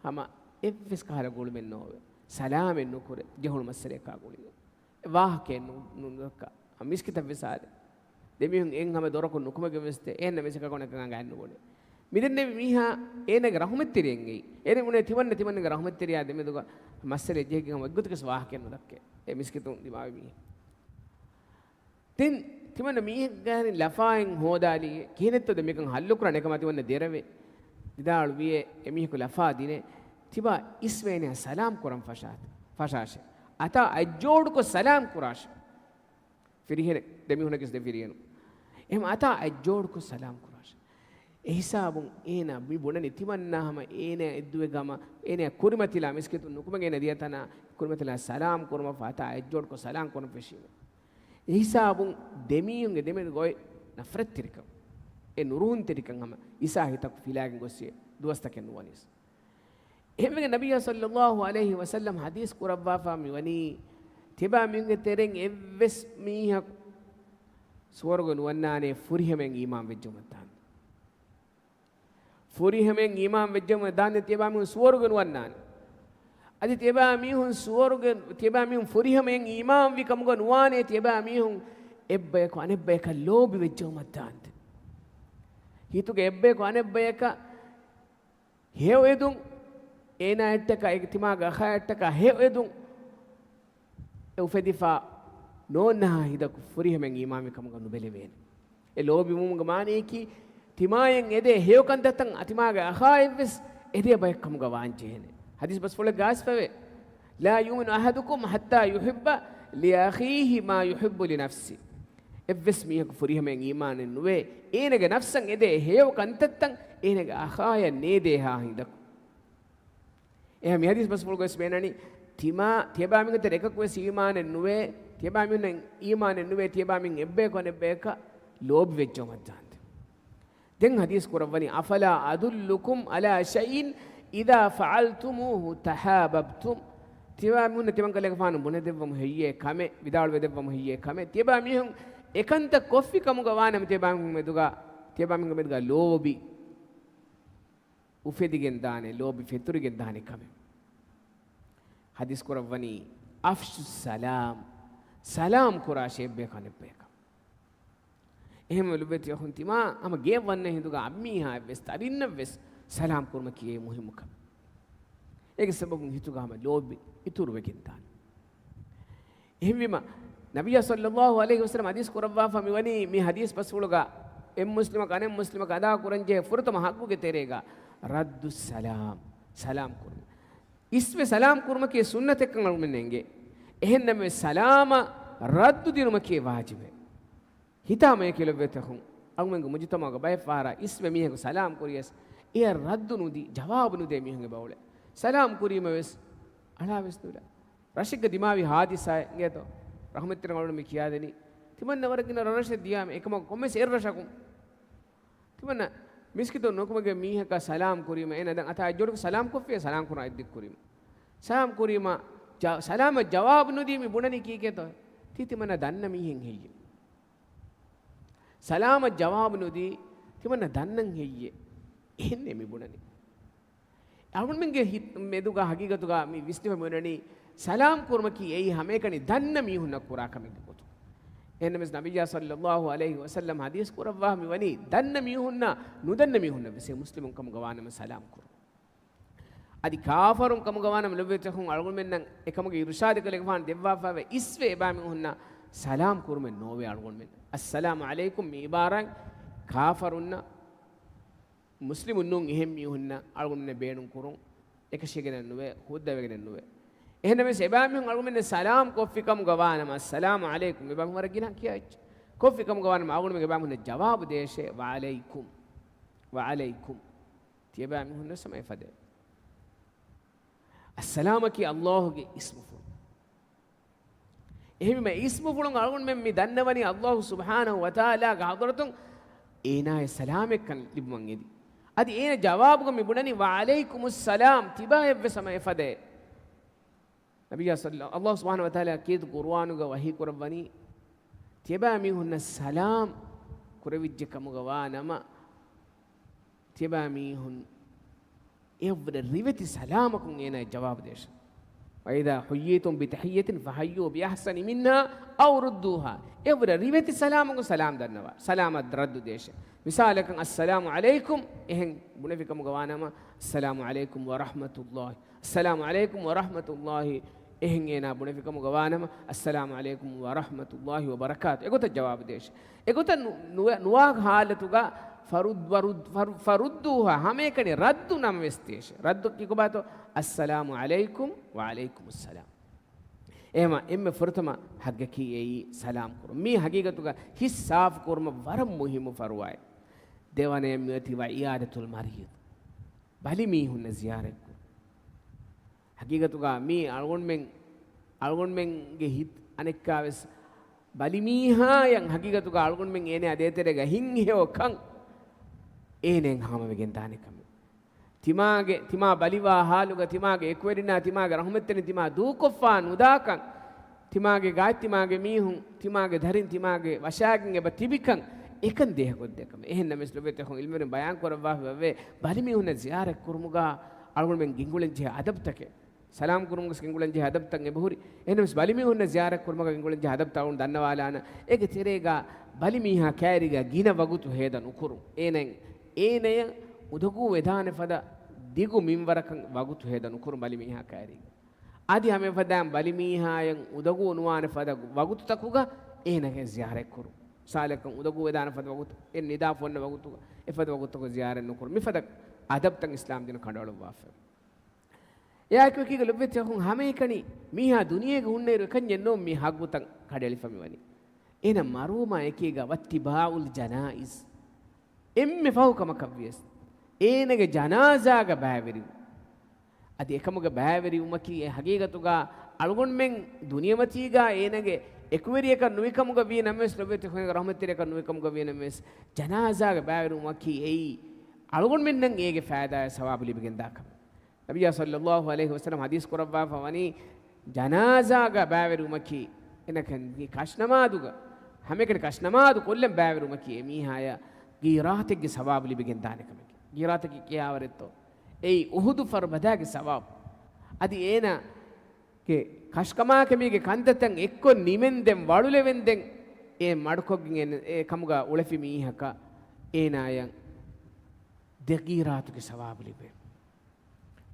ހަމަ އެއްވެސް ކަހަލަ ގުޅުމެއް ނޯވޭ. ސަލާމެއް ނުކުރޭ، ޖެހުނު މައްސަލައަކާ ގުޅިގެން. ވާހަކައެއް ނު-، ނު-، ނުދައްކާ. މިސްކިތަށް ވެސް އާދޭ. ދެމީހުން އެއް ހަމަ ދޮރަކުން ނުކުމެގެން ވެސް ދޭ. އެހެންނަމަވެސް އެކަކު އަނެކަކަށް އަނގައެއް ނުބުނޭ. މިދެންނެވި މީހާ އޭނާގެ ރަޙުމަތްތެރިއެއް އެއީ. އޭނަ ބުނޭ ތިމަންނަ ތިމަންނަގެ ރަޙުމަތްތެރިޔާ ދެމެދުގަ މައްސަލައެއް ޖެހިގެން ހަމަ އެއްގޮތަކަސް ވާހަކައެއް ނުދައްކޭ. އެ މިސްކިތުން ދިމާވި މީހެއް. ދެން ތިމަންނަ މީހެއްގެ އަހަރެން ލަފާއެއް ހޯދާލީ، ކިހިނެއްތޯ ދެން މިކަން ހައްލުކުރާނެ ކަމަށް ތިމަންނަ ދެރަވޭ. ވިދާޅުވިއޭ، އެމީހަކު ލަފާ ދިނޭ، ތިބާ އިސްވެ އޭނަޔާ ސަލާމް ކުރަން ފަށާތި، ފަށާށޭ. އަތާ އަތްޖޯޑުކޮށް ސަލާމް ކުރާށޭ. ފިރިހެނެއް، ދެމީހުންނަކީ ވެސް ދެ ފިރިހެނުން. އެހެން އަތާ އަތްޖޯޑުކޮށް ސަލާމް ކުރާށޭ. އެ ހިސާބުން އޭނާ މި ބުނަނީ ތިމަންނާ ހަމަ އޭނަޔާ އެއްދުވެ ގަމަ، އޭނަޔާ ކުރިމަތިލާ މިސްކިތުން ނުކުމެގެން އޭނަ ދިޔަ ތަނާ ކުރިމަތިލާ ސަލާމް ކުރުމަށްފަހު އަތާ އަތްޖޯޑުކޮށް ސަލާމް ކުރަން ފެށީމެ. އެ ހިސާބުން ދެމީހުންގެ ދެމެދުގަ އޮތް ނަފްރަތްތެރިކަން، އެ ނުރުހުންތެރިކަން ހަމަ އިސާ ހިތަކު ފިލާގެން ގޮއްސި ދުވަސްތަކެއް ނުވަނީސް. އެހެންވެގެން ނަބިއްޔާ ޞައްލައްލާހު ޢަލައިހި ވަސައްލަމް ޙަދީޘް ކުރައްވާފަ މިވަނީ، ތިޔަބާ މީހުންގެ ތެރެއިން އެއްވެސް މީހަކު ސުވަރުގެ ނުވަންނާނެ ފުރިހަމައިން އީމާން ވެއްޖައުމަށް ދާންދެން. ފުރިހަމައިން އީމާން ވެއްޖައުމަށް ދާންދެން ތިޔަބާ މީހުން ސުވަރުގެ ނުވަންނާނެ. އަދި ތިޔަބާ މީހުން ސުވަރުގެ، ތިޔަބާ މީހުން ފުރިހަމައިން އީމާން ވި ކަމުގަ ނުވާނެ ތިޔަބާ މީހުން އެއްބަޔަކު އަނެއްބަޔަކަށް ލޯބި ވެއްޖައުމަށް ދާންދެން. ހިތުގެ އެއްބަޔަކު އަނެއްބަޔަކަށް ހެޔޮއެދުން، އޭނާއަށްޓަކާ އޭގެ ތިމާގެ އަޚާއަށްޓަކާ ހެޔޮއެދުން އެ އުފެދިފަ ނޯންނަހާ ހިތަކު ފުރިހަމައިން އީމާންވި ކަމުގަ ނުބެލެވޭނެ. އެ ލޯބިވުމުގެ މާނަޔަކީ، ތިމާއަށް އެދޭ ހެޔޮ ކަންތައްތައް ތިމާގެ އަޚާއަށްވެސް އެދޭ ބައެއް ކަމުގަ ވާންޖެހޭނެ. ޙަދީޘް ބަސްފުޅެއްގަ އައިސްފަވޭ، لا يؤمن أحدكم حتى يحب لأخيه ما يحب لنفسه. އެއްވެސް މީހަކު ފުރިހަމައިން އީމާނެއް ނުވޭ، އޭނަގެ ނަފްސަށް އެދޭ ހެޔޮ ކަންތައްތައް އޭނަގެ އަޚާޔަށް ނޭދޭހާ ހިނދަކު. އެހެން މި ޙަދީޘް ބަސްފުޅުގަވެސް ބޭނަނީ، ތިމާ، ތިޔަބާމީހުންގެ ތެރެއަކަކުވެސް އީމާނެއް ނުވޭ، ތިޔަބާމީހުންނަށް އީމާނެއް ނުވޭ، ތިޔަބާމީހުން އެއްބަޔަކު އަނެއްބަޔަކަށް ލޯބިވެއްޖައުމަށް ދާންދެން. ދެން ޙަދީޘް ކުރައްވަނީ، أفلا أدلكم على شيء إذا فعلتموه تحاببتم. ތިޔަބާމީހުންނަށް ތިމަންކަލޭގެފާނު ބުނެދެއްވަމު ހެއްޔޭ ކަމެއް، ވިދާޅުވެދެއްވަމު ހެއްޔޭ ކަމެއް، ތިޔަބާމީހުން އެކަންތައް ކޮށްފި ކަމުގަ ވާނަމަ ތިޔަބާމީހުން މެދުގަ، ތިޔަބާމީހުންގެ މެދުގަ ލޯބި އުފެދިގެން ދާނެ، ލޯބި ފެތުރިގެން ދާނެ ކަމެއް. ޙަދީޘް ކުރައްވަނީ، أفشوا السلام، ސަލާމް ކުރާށޭ އެއްބަޔަކު އަނެއްބަޔަކަށް. އެހެންވެ ލޮބުވެތި އަޚުން، ތިމާ ހަމަ ގެޔަށް ވަންނަ ހިނދުގަ އަންމީހާއަށްވެސް ތަރިންނަށްވެސް ސަލާމް ކުރުމަކީ އެއީ މުހިއްމު ކަމެއް. އޭގެ ސަބަބުން ހިތުގަ ހަމަ ލޯބި އިތުރުވެގެން ދާނެ. އެހެންވީމަ، ނަބިއްޔާ ޞައްލައްލާހު ޢަލައިހި ވަސައްލަމަ ޙަދީޘް ކުރައްވާފަ މިވަނީ މި ޙަދީޘް ބަސްފުޅުގަ އެއް މުސްލިމަކަށް އަނެއް މުސްލިމަކަށް އަދާ ކުރަންޖެހޭ ފުރަތަމަ ޙައްޤުގެ ތެރޭގަ ރައްދުއް ސަލާމް، ސަލާމް ކުރުން. އިސްވެ ސަލާމް ކުރުމަކީ ސުންނަތެއްކަން އަޅުގަނޑުމެންނަށް އެނގޭ. އެހެންނަމަވެސް ސަލާމަށް ރައްދު ދިނުމަކީ ވާޖިބެއް. ހިތާމަޔަކީ ލޮބުވެތި އަޚުން، އަޅުގަނޑުގެ މުޖުތަމަޢުގަ ބައެއް ފަހަރަށް އިސްވެ މީހަކު ސަލާމް ކުރިޔަސް އެއަށް ރައްދު ނުދީ، ޖަވާބު ނުދޭ މީހުން އެބައުޅޭ. ސަލާމް ކުރީމަވެސް އަޅާވެސް ނުލާ. ރަށެއްގަ ދިމާވި ހާދިސާއެއް އިނގޭތޯ؟ ރަޙުމަތްތެރި އަޅުގަނޑު މި ކިޔާދެނީ. ތިމަންނަ ވަރަށް ގިނަ ރަށްރަށެއް ދިޔާމެ އެކަމަކު ކޮންމެސް އެއްރަށަކުން ތިމަންނަ މިސްކިތުން ނުކުމެގެން މީހަކާ ސަލާމް ކުރީމަ އޭނަ ދެން އަތާ އެއްޖޮޑު ސަލާމް ކޮށްފިޔާ ސަލާމް ކުރާ އެއްދިއްކުރީމަ. ސަލާމް ކުރީމަ، ޖަ-، ސަލާމަށް ޖަވާބު ނުދީ މި ބުނަނީ ކީކޭތޯ؟ ތީ ތިމަންނަ ދަންނަ މީހެއް ހެއްޔެވެ؟ ސަލާމަށް ޖަވާބު ނުދީ ތިމަންނަ ދަންނަން ހެއްޔެވެ؟ އެހެންނޭ މި ބުނަނީ. އަޅުގަނޑުމެންގެ ހިތް މެދުގަ ހަގީގަތުގަ މި ވިސްނިފަ މިއޮންނަނީ، ސަލާމް ކުރުމަކީ އެއީ ހަމައެކަނި ދަންނަ މީހުންނަށް ކުރާ ކަމެއްގެ ގޮތުން. އެހެންނަމަވެސް ނަބިއްޔާ ޞައްލައްލާހު ޢަލައިހި ވަސައްލަމް ޙަދީޘް ކުރައްވާ މިވަނީ، ދަންނަ މީހުންނަށް ނުދަންނަ މީހުންނަށް ވެސް އެ މުސްލިމުން ކަމުގަ ވާނަމަ ސަލާމް ކުރުން. އަދި ކާފަރުން ކަމުގަ ވާނަމަ ލޮބުވެތި އަޚުން އަޅުގަނޑުމެންނަށް އެކަމުގެ އިރުޝާދު ކުރެވިފާނެ ދެއްވާފައިވެ އިސްވެ އެބައިމީހުންނަށް ސަލާމް ކުރުމެއް ނޯވޭ އަޅުގަނޑުމެން. އައްސަލާމު ޢަލައިކުމް މި އިބާރާތް ކާފަރުންނަށް މުސްލިމުން ނޫން އެހެން މީހުންނަށް އަޅުގަނޑުމެންނަށް ބޭނުން ކުރުން އެކަށީގެނެއް ނުވޭ، ހުއްދަވެގެނެއް ނުވޭ. އެހެންނަމަވެސް އެބައިމީހުން އަޅުގަނޑުމެންނަށް ސަލާމް ކޮށްފި ކަމުގަ ވާނަމަ، އައްސަލާމު ޢަލައިކުމް އެބައިމީހުން ވަރަށް ގިނަ ކިޔާ އެއްޗެއް. ކޮށްފި ކަމުގަ ވާނަމަ އަޅުގަނޑުމެން އެބައިމީހުންނަށް ޖަވާބު ދޭށޭ، ވަޢަލައިކުމް، ވަޢަލައިކުމް. ތިޔަބައިމީހުންނަށް ހަމަ އެފަދައިން. އައްސަލާމަކީ ﷲ ގެ އިސްމުފުޅު. އެހެންވީމަ އިސްމުފުޅުން އަޅުގަނޑުމެން މި ދަންނަވަނީ ﷲ ސުބްޙާނަހު ވަތަޢާލާގެ ޙަޟްރަތުން އޭނާއަށް ސަލާމެއްކަން ލިބުމަށް އެދި. އަދި އޭނަ ޖަވާބުގަ މި ބުނަނީ، ވަޢަލައިކުމުއްސަލާމް، ތިބާއަށްވެސް ހަމަ އެފަދައިން. ނަބިއްޔާ ޞައްލަ-، ﷲ ސުބްޙާނަހު ވަތަޢާލާ ކީރިތި ޤުރުއާނުގަ ވަޙީ ކުރައްވަނީ، ތިޔަބައިމީހުންނަށް ސަލާމް ކުރެވިއްޖެ ކަމުގަ ވާ ނަމަ، ތިޔަބައިމީހުން އެއަށްވުރެ ރިވެތި ސަލާމަކުން އޭނާ ޖަވާބު ދޭށޭ. وَإِذَا حُيِّيتُمْ بِتَحِيَّةٍ فَحَيُّوا بِأَحْسَنَ مِنْهَا أَوْ رُدُّوهَا. އެއަށްވުރެ ރިވެތި ސަލާމަކުން ސަލާމް ދަންނަވާ، ސަލާމަށް ރައްދު ދޭށޭ. މިސާލަކަށް، އައްސަލާމު ޢަލައިކުމް އެހެން ބުނެފި ކަމުގަ ވާނަމަ، އައްސަލާމު ޢަލައިކުމް ވަރަޙްމަތުﷲ. އައްސަލާމު ޢަލައިކުމް ވަރަޙްމަތުﷲ އެހެން އޭނާ ބުނެފި ކަމުގަ ވާނަމަ، އައްސަލާމު ޢަލައިކުމް ވަރަޙްމަތުﷲ ވަބަރަކާތު. އެގޮތަށް ޖަވާބު ދޭށޭ. އެގޮތަށް ނު-، ނުވެ-، ނުވާ ޙާލަތުގަ ފަރުއް-، ވަރުއް-، ފަރު-، ފަރުއްދޫހާ ހަމައެކަނި ރައްދު ނަމަވެސް ދޭށޭ. ރައްދު ކިކުބާތޯ؟ އައްސަލާމު ޢަލައިކުމް ވަޢަލައިކުމުއްސަލާމް. އެހެމަ އެންމެ ފުރަތަމަ ޙައްޤަކީ އެއީ ސަލާމް ކުރުން. މީ ޙަޤީޤަތުގަ ހިތް ސާފު ކުރުމަށް ވަރަށް މުހިއްމު ފަރުވާއެއް. ދެވަނަޔަށް މިއޮތީ ވަޢިޔާދަތުލް މަރީޟް. ބަލި މީހުންނަށް ޒިޔާރަތްކުރުން. ޙަޤީޤަތުގަ މީ އަޅުގަނޑުމެން، އަޅުގަނޑުމެންގެ ހިތް އަނެއްކާވެސް ބަލިމީހާޔަށް ޙަޤީޤަތުގަ އަޅުގަނޑުމެން އޭނަޔާ ދޭތެރޭގަ ހިތްހެޔޮ ކަން އޭނައަށް ހާމަވެގެން ދާނެ ކަމެއް. ތިމާގެ، ތިމާ ބަލިވާ ޙާލުގަ ތިމާގެ އެކުވެރިންނާ ތިމާގެ ރަޙުމަތްތެރިން ތިމާ ދޫކޮށްފާ ނުދާކަން، ތިމާގެ ގާތް ތިމާގެ މީހުން ތިމާގެ ދަރިން ތިމާގެ ވަށާގެން އެބަ ތިބިކަން އެކަން ދޭހަކޮށްދޭ ކަމެއް. އެހެންނަމަވެސް ލޮބުވެތި އަޚުން ޢިލްމުވެރިން ބަޔާން ކުރައްވާފައިވޭ، ބަލިމީހުންނަށް ޒިޔާރަތް ކުރުމުގަ އަޅުގަނޑުމެން ގެންގުޅެން ޖެހޭ އަދަބުތަކެއް. ސަލާމް ކުރުމުގަ ގެންގުޅެން ޖެހޭ އަދަބުތައް އެބަހުރި. އެހެންނަމަވެސް ބަލިމީހުންނަށް ޒިޔާރަތް ކުރުމުގަ ގެންގުޅެން ޖެހޭ އަދަބުތައް އަޅުގަނޑު ދަންނަވާލާނަން. އޭގެ ތެރޭގަ ބަލިމީހާ ކައިރީގަ ގިނަ ވަގުތު ހޭދަ ނުކުރުން. އޭނަ، އޭނަޔަށް އުނދަގޫ ވެދާނެ ފަދަ ދިގު މިންވަރަކަށް ވަގުތު ހޭދަ ނުކުރުން ބަލިމީހާ ކައިރީގަ. އަދި ހަމައެފަދައިން ބަލިމީހާޔަށް އުނދަގޫ ނުވާނެ ފަދަ ވަގުތުތަކުގަ އޭނަގެ ޒިޔާރަތް ކުރުން. މިސާލަކަށް އުނދަގޫ ވެދާނެ ފަދަ ވަގުތު އެ ނިދާ ފޮންނަ ވަގުތުގަ އެފަދަ ވަގުތަކު ޒިޔާރަތް ނުކުރުން. މިފަދަ އަދަބުތައް އިސްލާމްދީނު ކަނޑައަޅުއްވާފައި. އެއާއެކު އެކީގަ ލޮބުވެތި އަޚުން ހަމައެކަނި މީހާ ދުނިޔޭގަ ހުންނައިރު އެކަންޏެއް ނޫން މި ޙައްޤުތައް ކަނޑައެޅިފަ މިވަނީ. އޭނަ މަރުވުމާ އެކީގަ ވައްތިބާޢުލް ޖަނާއިޒް. އެންމެ ފަހު ކަމަކަށްވިޔަސް އޭނަގެ ޖަނާޒާގަ ބައިވެރިވުން. އަދި އެކަމުގަ ބައިވެރިވުމަކީ އެ ޙަޤީޤަތުގަ އަޅުގަނޑުމެން ދުނިޔެމަތީގަ އޭނަގެ އެކުވެރިޔަކަށް ނުވިކަމުގަ ވީ ނަމަވެސް، ލޮބުވެތި އަޚުން ރަޙްމަތްތެރިޔަކަށް ނުވިކަމުގަ ވީ ނަމަވެސް، ޖަނާޒާގަ ބައިވެރިވުމަކީ އެއީ އަޅުގަނޑުމެންނަށް އޭގެ ފައިދާއާ ސަވާބު ލިބިގެންދާ ކަމެއް. ނަބިއްޔާ ޞައްލައްލާހު ޢަލައިހި ވަސައްލަމަ ޙަދީޘް ކުރައްވާފަ ވަނީ، ޖަނާޒާގަ ބައިވެރިވުމަކީ، އެނަކަން މި ކަށްނަމާދުގަ، ހަމައެކަނި ކަށްނަމާދު ކޮށްލަން ބައިވެރިވުމަކީ، އެ މީހާޔަށް ޤީރާތެއްގެ ސަވާބު ލިބިގެން ދާނެ ކަމެކޭ. ޤީރާތަކީ ކިހާވަރެއްތޯ؟ އެއީ އުޙުދު ފަރުބަދާގެ ސަވާބު. އަދި އޭނާގެ ކަށްކަމާކަމީގެ ކަންތައްތައް އެއްކޮށް ނިމެންދެން ވަޅުލެވެންދެން އެ މަޑުކޮށްގެން އެ، އެ ކަމުގަ އުޅެފި މީހަކަށް އޭނާޔަށް ދެ ޤީރާތުގެ ސަވާބު ލިބޭ.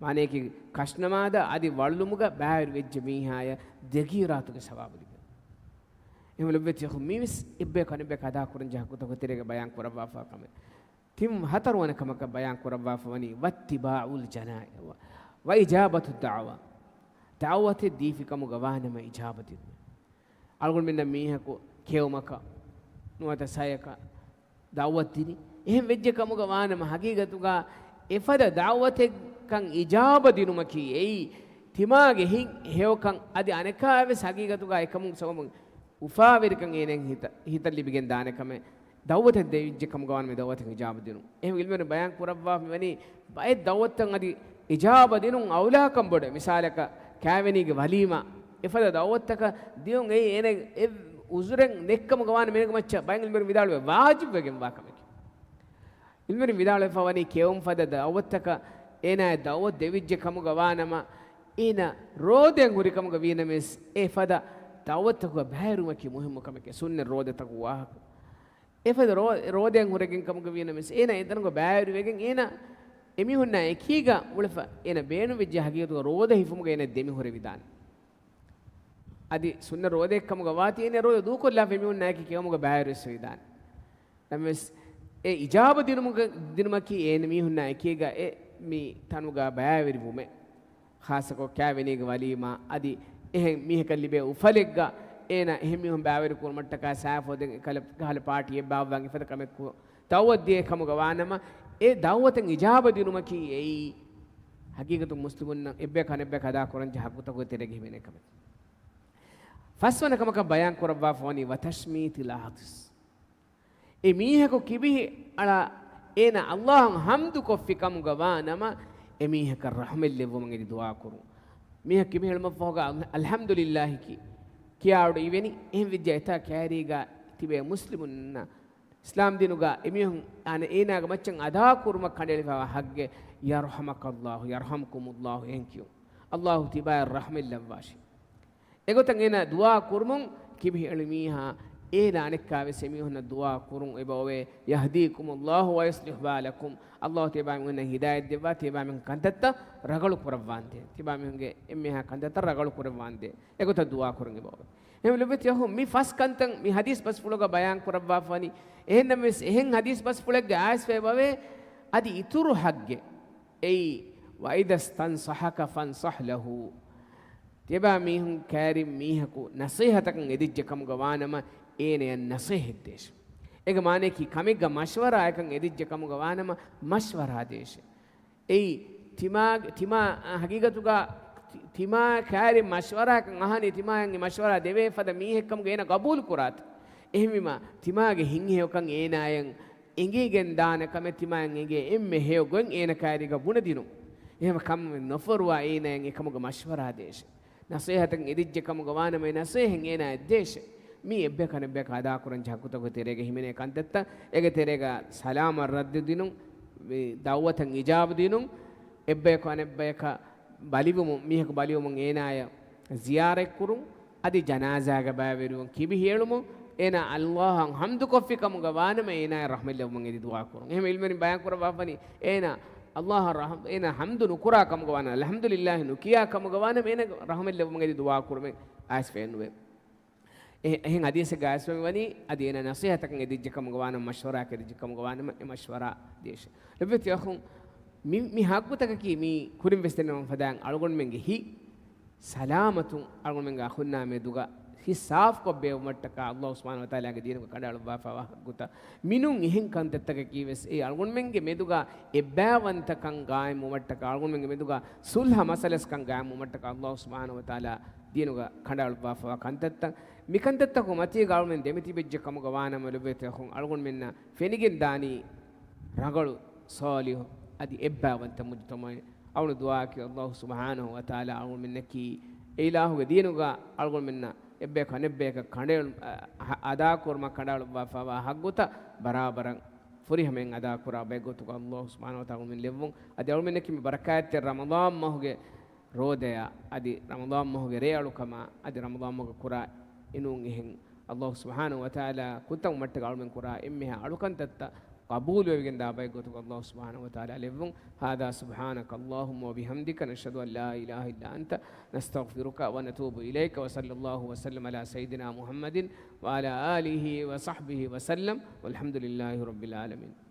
މާނަޔަކީ، ކަށްނަމާދަށް އަދި ވަޅުލުމުގަ ބައިވެރިވެއްޖެ މީހާޔަށް ދެ ޤީރާތުގެ ސަވާބު ލިބޭ. އެހެންވެ ލޮބުވެތި އަޚުން، މީވެސް އެއްބަޔަކު އަނެއްބަޔަކަށް އަދާކުރަންޖެހޭ ހައްގުތަކުގެ ތެރޭގަ ބަޔާން ކުރައްވާފާ ކަމެއް. ތިން ހަތަރުވަނަ ކަމަކަށް ބަޔާން ކުރައްވާފަ ވަނީ، واتباع الجنائز، و، وإجابة الدعوة. ދަޢުވަތެއް ދީފި ކަމުގަ ވާނަމަ އިޖާބަ ދިނުން. އަޅުގަނޑުމެންނަށް މީހަކު ކެއުމަކަށް ނުވަތަ ސަޔަކަށް ދަޢުވަތު ދިނީ. އެހެން ވެއްޖެ ކަމުގަ ވާނަމަ، ހަގީގަތުގަ އެފަދަ ދަޢުވަތެއްކަން އިޖާބަ ދިނުމަކީ އެއީ ތިމާގެ ހިތް ހެޔޮކަން. އަދި އަނެކާވެސް ހަގީގަތުގަ އެކަމުން ސަބަބުން އުފާވެރިކަން އޭނައަށް ހިތަށް، ހިތަށް ލިބިގެން ދާނެ ކަމެއް. ދަޢުވަތެއް ދެވިއްޖެ ކަމުގަ ވާނަމަ އެ ދަޢުވަތަށް އިޖާބަ ދިނުން. އެހެން ޢިލްމުވެރިން ބަޔާން ކުރައްވާފަ މިވަނީ، ބައެއް ދަޢުވަތުތައް އަދި އިޖާބަ ދިނުން އައުލާކަން ބޮޑެއް. މިސާލަކަށް، ކާވެނީގެ ވަލީމާ، އެފަދަ ދަޢުވަތަކަށް ދިޔުން އެއީ އޭނަ އެ ޢުޛުރެއް ނެތްކަމުގަ ވާނަމަ އޭނަގެ މައްޗަށް ބައެއް ޢިލްމުވެރިން ވިދާޅުވޭ ވާޖިބުވެގެންވާ ކަމެކޭ. ޢިލްމުވެރިން ވިދާޅުވެފަ ވަނީ ކެއުން ފަދަ ދަޢުވަތަކަށް އޭނާ ދަޢުވަތު ދެވިއްޖެ ކަމުގަ ވާނަމަ، އޭނާ ރޯދައިން ހުރި ކަމުގަ ވީނަމަވެސް، އެ ފަދަ ދަޢުވަތަކުގަ ބައިވެރިވުމަކީ މުހިއްމު ކަމެކޭ. ސުންނަތް ރޯދަތަކު ވާހަކަ. އެފަދަ ރޯ-، ރޯދައިން ހުރެގެން ކަމުގަ ވީނަމަވެސް، އޭނާ އެތަނުގަ ބައިވެރިވެގެން އޭނާ އެމީހުންނާ އެކީގަ އުޅެފަ، އޭނާ ބޭނުންވެއްޖެ ހަގީގަތުގަ ރޯދަ ހިފުމުގަ އޭނާ ދެމިހުރެވިދާނެ. އަދި ސުންނަ ރޯދައެއް ކަމުގަ ވާތީ އޭނާ ރޯދަ ދޫކޮށްލާފަ އެމީހުންނާއެކީ ކެއުމުގަ ބައިވެރިވެސް ވެވިދާނެ. ނަމަވެސް، އެ އިޖާބަ ދިނުމުގަ، ދިނުމަކީ އޭނަ މީހުންނާ އެކީގަ އެ މި ތަނުގަ ބައިވެރިވުމެއް. ޚާއްޞަކޮށް ކާވެނީގެ ވަލީމާ އަދި އެހެން މީހަކަށް ލިބޭ އުފަލެއްގަ އޭނަ އެހެން މީހުން ބައިވެރި ކުރުމަށްޓަކާ ސާފޯދެން އެކަހަލަ ކަހަލަ ޕާޓީއެއް ބާއްވާން އެފަދަ ކަމެއް ކު-، ދަޢުވަތު ދިޔަ ކަމުގަ ވާނަމަ، އެ ދަޢުވަތަށް އިޖާބަ ދިނުމަކީ އެއީ ހަގީގަތުން މުސްލިމުންނަށް އެއްބަޔަކަށް އަނެއްބަޔަކަށް އަދާކުރަންޖެހޭ ހައްގުތަކުގެ ތެރޭގަ ހިމެނޭ ކަމެއް. ފަސްވަނަ ކަމަކަށް ބަޔާން ކުރައްވާފަ ވަނީ، وتشميت العاطس. އެ މީހަކު ކިބިހި އަޅާ އޭނާ ﷲ އަށް ޙަމްދު ކޮށްފި ކަމުގަ ވާ ނަމަ، އެ މީހަކަށް ރަޙްމަތް ލެއްވުމަށް އެދި ދުޢާ ކުރުން. މީހަކު ކިބިހި އެޅުމަށްފަހުގަ އަލް-، އަލްޙަމްދުލިއްލާހި ކި-، ކިޔާ އަޑު އިވެނި. އެހެން ވެއްޖެ އެތާ ކައިރީގަ ތިބޭ މުސްލިމުންނަށް އިސްލާމް ދީނުގަ އެމީހުން އަނެއް އޭނާގެ މައްޗަށް އަދާކުރުމަށް ކަނޑައެޅިފައިވާ ޙައްޤެއް، يرحمك الله، يرحمكم الله އެހެން ކިޔުން. ﷲ ތިބާއަށް ރަޙްމަތް ލައްވާށި. އެގޮތަށް އޭނާ ދުޢާ ކުރުމުން ކިބިހި އެޅި މީހާ އޭނާ އަނެއްކާވެސް އެމީހުންނަށް ދުޢާ ކުރުން އެބައޮވޭ، يهديكم الله ويصلح بالكم. ﷲ ތިޔަބައިމީހުންނަށް ހިދާޔަތް ދެއްވާ، ތިޔަބައިމީހުން ކަންތައްތައް ރަގަޅު ކުރައްވާނދޭ. ތިޔަބައިމީހުންގެ އެންމެހާ ކަންތައްތައް ރަގަޅު ކުރައްވާނދޭ. އެގޮތަށް ދުޢާ ކުރުން އެބައޮވޭ. އެހެން ލޮބުވެތި އަޚުން، މި ފަސް ކަންތައް މި ޙަދީޘް ބަސްފުޅުގަ ބަޔާން ކުރައްވާފަ ވަނީ. އެހެންނަމަވެސް، އެހެން ޙަދީޘް ބަސްފުޅެއްގަ އައިސްފައި އެބައޮވޭ އަދި އިތުރު ޙައްޤެއް. އެއީ، وإذا استنصحك فانصح له. ތިޔަބައިމީހުން ކައިރިން މީހަކު ނަޞޭޙަތަކަށް އެދިއްޖެ ކަމުގަ ވާނަމަ، އޭނަޔަށް ނަޞޭޙަތް ދޭށެވެ. އޭގެ މާނައަކީ، ކަމެއްގަ މަޝްވަރާއަކަށް އެދިއްޖެ ކަމުގަ ވާނަމަ، މަޝްވަރާ ދޭށެވެ. އެއީ، ތިމާ، ތިމާ، އާ، ހަގީގަތުގަ ތި-، ތިމާ ކައިރިން މަޝްވަރާއަކަށް އަހަނީ، ތިމާޔަށް އެ މަޝްވަރާ ދެވޭ ފަދަ މީހެއްކަމުގަ އޭނަ ގަބޫލު ކުރާތި. އެހެންވީމަ، ތިމާގެ ހިތްހެޔޮކަން އޭނާޔަށް އެނގިގެން ދާނެ ކަމެއް ތިމާއަށް އެނގޭ އެންމެ ހެޔޮ ގޮތް އޭނަ ކައިރީގަ ބުނެދިނުން. އެހެން ކަމެއް ނުފޯރުވާ އޭނާޔަށް އެކަމުގެ މަޝްވަރާ ދޭށެވެ. ނަޞޭޙަތަށް އެދިއްޖެ ކަމުގަ ވާނަމަ އެ ނަޞޭޙަތް އޭނާޔަށް ދޭށެވެ. މީ އެއްބަޔަކަށް އަނެއްބަޔަކަށް އަދާކުރަންޖެހޭ ޙައްޤުތަކުގެ ތެރޭގަ ހިމެނޭ ކަންތައްތައް. އޭގެ ތެރޭގަ ސަލާމަށް ރައްދު ދިނުން، މި ދަޢުވަތަށް އިޖާބަ ދިނުން، އެއްބަޔަކު އަނެއްބަޔަކަށް ބަލިވުމުން، މީހަކު ބަލިވުމުން އޭނާޔަށް ޒިޔާރަތްކުރުން، އަދި ޖަނާޒާގަ ބައިވެރިވުން، ކިބިހިއެޅުމުން، އޭނާ ﷲ އަށް ޙަމްދު ކޮށްފި ކަމުގަ ވާނަމަ އޭނާޔަށް ރަޙްމަތް ލެއްވުމަށް އެދި ދުޢާ ކުރުން. އެހެން ޢިލްމުވެރިން ބަޔާން ކުރައްވާފަ ވަނީ، އޭނާ ﷲ އަށް ރަޙް-، އޭނާ ޙަމްދު ނުކުރާ ކަމުގަ ވާނަމަ، އަލްޙަމްދުލިއްލާހި ނުކިޔާ ކަމުގަ ވާނަމަ އޭނާ ރަޙްމަތް ލެއްވުމަށް އެދި ދުޢާ ކުރުމެއް އައިސްފައެއް ނުވޭ. އެ-، އެހެން ޙަދީޘެއްގަ އައިސްފައި ވަނީ، އަދި އޭނާ ނަޞޭޙަތަކަށް އެދިއްޖެ ކަމުގަ ވާނަމަ، މަޝްވަރާއަކަށް އެދިއްޖެ ކަމުގަ ވާނަމަ، އެ މަޝްވަރާ ދޭށެވެ. ލޮބުވެތި އަޚުން، މި، މި ޙައްޤުތަކަކީ މީ ކުރިން ވެސް ދެންނެވުނު ފަދައިން އަޅުގަނޑުމެންގެ ހިތް ސަލާމަތުން އަޅުގަނޑުމެންގެ އަޚުންނާ މެދުގަ ހިތް ސާފުކޮށް ބޭއްވުމަށްޓަކާ ﷲ ސުބްޙާނަހޫ ވަތަޢާލާގެ ދީނުގަ ކަނޑައަޅުއްވާފައިވާ ޙައްޤުތައް. މިނޫން އެހެން ކަންތައްތަކަކީ ވެސް އެ އަޅުގަނޑުމެންގެ މެދުގަ އެއްބައިވަންތަކަން ގާއިމްވުމަށްޓަކާ، އަޅުގަނޑުމެންގެ މެދުގަ ޞުލްޙަ މަސަލަސްކަން ގާއިމްވުމަށްޓަކާ ﷲ ސުބްޙާނަހޫ ވަތަޢާލާ ދީނުގަ ކަނޑައަޅުއްވާފައިވާ ކަންތައްތައް. މި ކަންތައްތަކުގެ މަތީގަ އަޅުގަނޑުމެން ދެމިތިބެއްޖެ ކަމުގަ ވާނަމަ ލޮބުވެތި އަޚުން، އަޅުގަނޑުމެންނަށް ފެނިގެން ދާނީ ރަނގަޅު، ޞާލިޙު، އަދި އެއްބައިވަންތަ މުޖުތަމަޢެއް. އަޅުގަނޑު ދުޢާއަކީ ﷲ ސުބްޙާނަހޫ ވަތަޢާލާ އަޅުގަނޑުމެންނަކީ އެ އިލާހުގެ ދީނުގަ އަޅުގަނޑުމެންނަށް އެއްބަޔަކަށް އަނެއްބަޔަކަށް ކަނޑައެޅު-، އަ-، އަ-، އަދާކުރުމަށް ކަނޑައަޅުއްވާފައިވާ ޙައްޤުތައް ބަރާބަރަށް ފުރިހަމައިން އަދާކުރާ ބައެއްގޮތުގަ ﷲ ސުބްޙާނަހޫ ވަތަޢާލާ އަޅުގަނޑުމެން ލެއްވުން. އަދި އަޅުގަނޑުމެންނަކީ މި ބަރަކާތްތެރި ރަމަޟާން މަހުގެ ރޯދަޔާ، އަދި ރަމަޟާން މަހުގެ ރޭއަޅުކަމާ، އަދި ރަމަޟާން މަހުގަ ކުރާ އެނޫން އެހެން ﷲ ސުބްޙާނަހޫ ވަތަޢާލާ ކުށްތައް މައްޓަގަ އަޅުމެން ކުރާ އެންމެހާ އަޅުކަންތައްތައް ޤަބޫލުވެގެން ދާ ބައެއް ގޮތުގަ ﷲ ސުބްޙާނަހޫ ވަތަޢާލާ ލެއްވުން. هذا سبحانك اللهم وبحمدك، نشهد أن لا إله إلا أنت، نستغفرك ونتوب إليك، وصلى الله وسلم على سيدنا محمد وعلى آله وصحبه وسلم، والحمد لله رب العالمين.